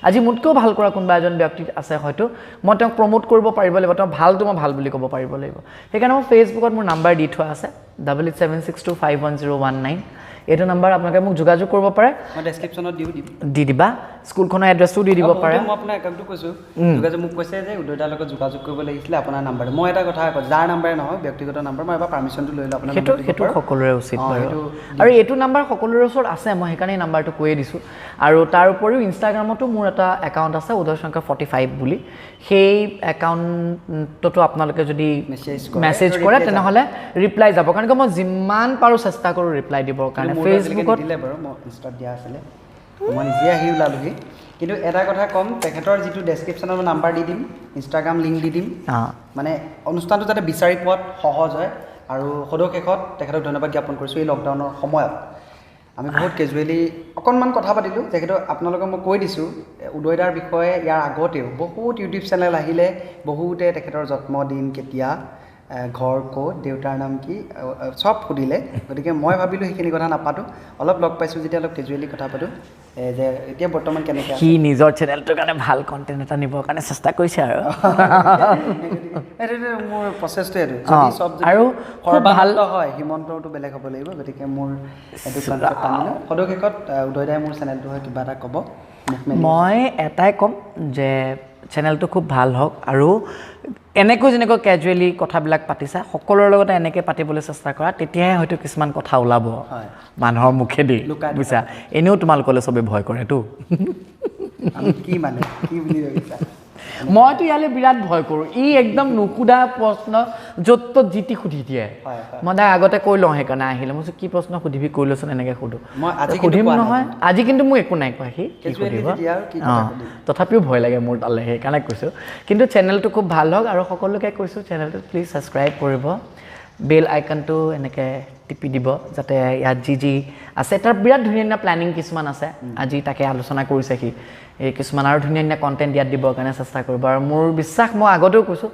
আজি মোতকৈও ভাল কৰা কোনোবা এজন ব্যক্তি আছে, হয়তো মই তেওঁক প্ৰমোট কৰিব পাৰিব লাগিব, তেওঁ ভালটো মই ভাল বুলি ক'ব পাৰিব লাগিব। সেইকাৰণে মই ফেচবুকত মোৰ নাম্বাৰ দি থোৱা আছে, 8876251019, এইটো নাম্বাৰ আপোনালোকে মোক যোগাযোগ কৰিব পাৰে। মই ডেছক্ৰিপশ্যনত দি দিবা, স্কুলখনৰ এড্ৰেছটো দি দিব পাৰে। মই আপোনাৰ একাউণ্টটো কৈছোঁ, যোগাযোগ মোক কৈছে যে উদয়দাৰ লগত যোগাযোগ কৰিব লাগিছিলে আপোনাৰ নাম্বাৰটো। মই এটা কথা কওঁ, যাৰ নাম্বাৰে নহয়, ব্যক্তিগত নাম্বাৰ, মই এবাৰ পাৰ্মিশ্যনটো লৈ লওঁ আপোনাৰ। সেইটো সকলোৰে উচিত বাৰু। আৰু এইটো নাম্বাৰ সকলোৰে ওচৰত আছে, মই সেইকাৰণে এই নাম্বাৰটো কৈয়ে দিছোঁ। আৰু তাৰ উপৰিও ইনষ্টাগ্ৰামতো মোৰ এটা একাউণ্ট আছে, উদয় শংকৰ 45 বুলি, সেই একাউণ্টতো আপোনালোকে যদি মেছেজ কৰে তেনেহ'লে ৰিপ্লাই যাব। কাৰণ কিয় মই যিমান পাৰোঁ চেষ্টা কৰোঁ ৰিপ্লাই দিবৰ কাৰণে। ফেচবুকত দিলে বাৰু, মই ইনষ্টাত দিয়া আছিলে, মই নিজে আহি ওলালোহি। কিন্তু এটা কথা ক'ম, তেখেতৰ যিটো ডেছক্ৰিপশ্যনত মই নাম্বাৰ দি দিম, ইনষ্টাগ্ৰাম লিংক দি দিম, মানে অনুষ্ঠানটো যাতে বিচাৰি পোৱাত সহজ হয়। আৰু সদৌ শেষত তেখেতক ধন্যবাদ জ্ঞাপন কৰিছোঁ। এই লকডাউনৰ সময়ত আমি বহুত কেজুৱেলি অকণমান কথা পাতিলোঁ, যিহেতু আপোনালোকক মই কৈ দিছোঁ উদয়দাৰ বিষয়ে ইয়াৰ আগতেও বহুত ইউটিউব চেনেল আহিলে, বহুতে তেখেতৰ জন্মদিন কেতিয়া, ঘৰ ক'ত, দেউতাৰ নাম কি, চব সুধিলে। গতিকে মই ভাবিলোঁ সেইখিনি কথা নাপাতোঁ, অলপ লগ পাইছোঁ যেতিয়া অলপ কেজুৱেলি কথা পাতোঁ যে এতিয়া বৰ্তমান কেনেকৈ সি নিজৰ চেনেলটোৰ কাৰণে ভাল কণ্টেণ্ট এটা নিবৰ কাৰণে চেষ্টা কৰিছে আৰু এইটো মোৰ প্ৰচেছটো এইটো। যদি চব আৰু ভাল হয়, হিমন্তটো বেলেগ হ'ব লাগিব। গতিকে মোৰ এইটো কনচেপ্ট আনিলোঁ। সদৌ শেষত উদয় দাই মোৰ চেনেলটো হৈ কিবা এটা ক'ব। মই এটাই ক'ম যে চেনেলটো খুব ভাল হওক আৰু এনেকৈ যেনেকৈ কেজুৱেলি কথাবিলাক পাতিছা সকলোৰে লগতে এনেকৈ পাতিবলৈ চেষ্টা কৰা, তেতিয়াহে হয়তো কিছুমান কথা ওলাব মানুহৰ মুখেদি, বুজিছা। এনেও তোমালোকলৈ চবেই ভয় কৰেতো। কি মানে কি বুলি ভাবিছা? মইতো ইয়ালৈ বিৰাট ভয় কৰোঁ। ই একদম নুসুধা প্ৰশ্ন য'ত ত'ত যি টি সুধি দিয়ে। মই তাক আগতে কৈ লওঁ, সেইকাৰণে আহিলে মই কি প্ৰশ্ন সুধিবি কৈ লৈছোন, এনেকৈ সুধোঁ। সুধিম নহয় আজি, কিন্তু মোক একো নাই কোৱা সি কি সুধিব। অঁ, তথাপিও ভয় লাগে মোৰ তালৈ, সেইকাৰণে কৈছোঁ। কিন্তু চেনেলটো খুব ভাল হওক আৰু সকলোকে কৈছোঁ চেনেলটো প্লিজ ছাবস্ক্ৰাইব কৰিব, বেল আইকনটো এনেকৈ টিপি দিব, যাতে ইয়াত যি যি আছে তাৰ বিৰাট ধুনীয়া ধুনীয়া প্লেনিং কিছুমান আছে, আজি তাকে আলোচনা কৰিছে সি। এই কিছুমান আৰু ধুনীয়া ধুনীয়া কণ্টেণ্ট ইয়াত দিবৰ কাৰণে চেষ্টা কৰিব। আৰু মোৰ বিশ্বাস, মই আগতেও কৈছোঁ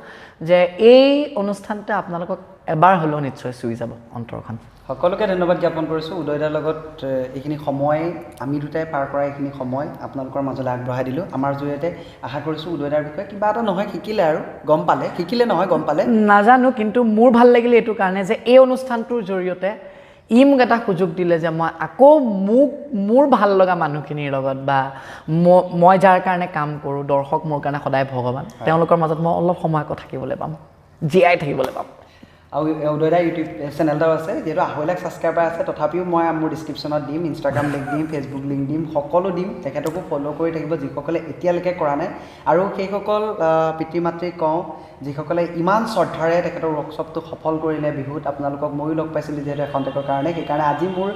যে এই অনুষ্ঠানটোৱে আপোনালোকক এবাৰ হ'লেও নিশ্চয় চুই যাব অন্তৰখন। সকলোকে ধন্যবাদ জ্ঞাপন কৰিছোঁ। উদয়দাৰ লগত এইখিনি সময় আমি দুটাই পাৰ কৰা এইখিনি সময় আপোনালোকৰ মাজলৈ আগবঢ়াই দিলোঁ। আমাৰ জৰিয়তে আশা কৰিছোঁ উদয়দাৰ বিষয়ে কিবা এটা নহয় শিকিলে আৰু গম পালে, শিকিলে নহয় গম পালে নাজানো, কিন্তু মোৰ ভাল লাগিলে এইটো কাৰণে যে এই অনুষ্ঠানটোৰ জৰিয়তে ই মোক এটা সুযোগ দিলে যে মই আকৌ মোৰ ভাল লগা মানুহখিনিৰ লগত বা মই যাৰ কাৰণে কাম কৰোঁ, দৰ্শক মোৰ কাৰণে সদায় ভগৱান, তেওঁলোকৰ মাজত মই অলপ সময় আকৌ থাকিবলৈ পাম, জীয়াই থাকিবলৈ পাম। আৰু উদয়দা ইউটিউব চেনেল এটাও আছে, যিহেতু 2.5 লাখ ছাবস্ক্ৰাইবাৰ আছে, তথাপিও মই মোৰ ডিছক্ৰিপশ্যনত দিম, ইনষ্টাগ্ৰাম লিংক দিম, ফেচবুক লিংক দিম, সকলো দিম। তেখেতকো ফ'ল' কৰি থাকিব যিসকলে এতিয়ালৈকে কৰা নাই। আৰু সেইসকল পিতৃ মাতৃক কওঁ যিসকলে ইমান শ্ৰদ্ধাৰে তেখেতৰ ৱৰ্কশ্বপটো সফল কৰিলে বিহুত। আপোনালোকক ময়ো লগ পাইছিলোঁ যিহেতু এখন্তেকৰ কাৰণে, সেইকাৰণে আজি মোৰ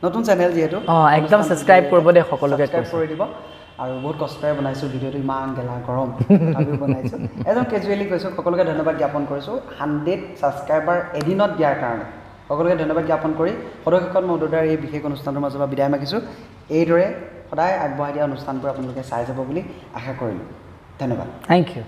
নতুন চেনেল যিহেতু একদম ছাবস্ক্ৰাইব কৰিব দেই, সকলোকে ছাবস্ক্ৰাইব কৰি দিব। আৰু বহুত কষ্টৰে বনাইছোঁ ভিডিঅ'টো, ইমান গেলা গৰম তথাপিও বনাইছোঁ, একদম কেজুৱেলি কৈছোঁ। সকলোকে ধন্যবাদ জ্ঞাপন কৰিছোঁ 100 ছাবস্ক্ৰাইবাৰ এদিনত দিয়াৰ কাৰণে। সকলোকে ধন্যবাদ জ্ঞাপন কৰি সদৌ শেষত মই উদয়দাৰ এই বিশেষ অনুষ্ঠানটোৰ মাজৰ পৰা বিদায় মাগিছোঁ। এইদৰে সদায় আগবঢ়াই দিয়া অনুষ্ঠানবোৰ আপোনালোকে চাই যাব বুলি আশা কৰিলোঁ। ধন্যবাদ, thank U.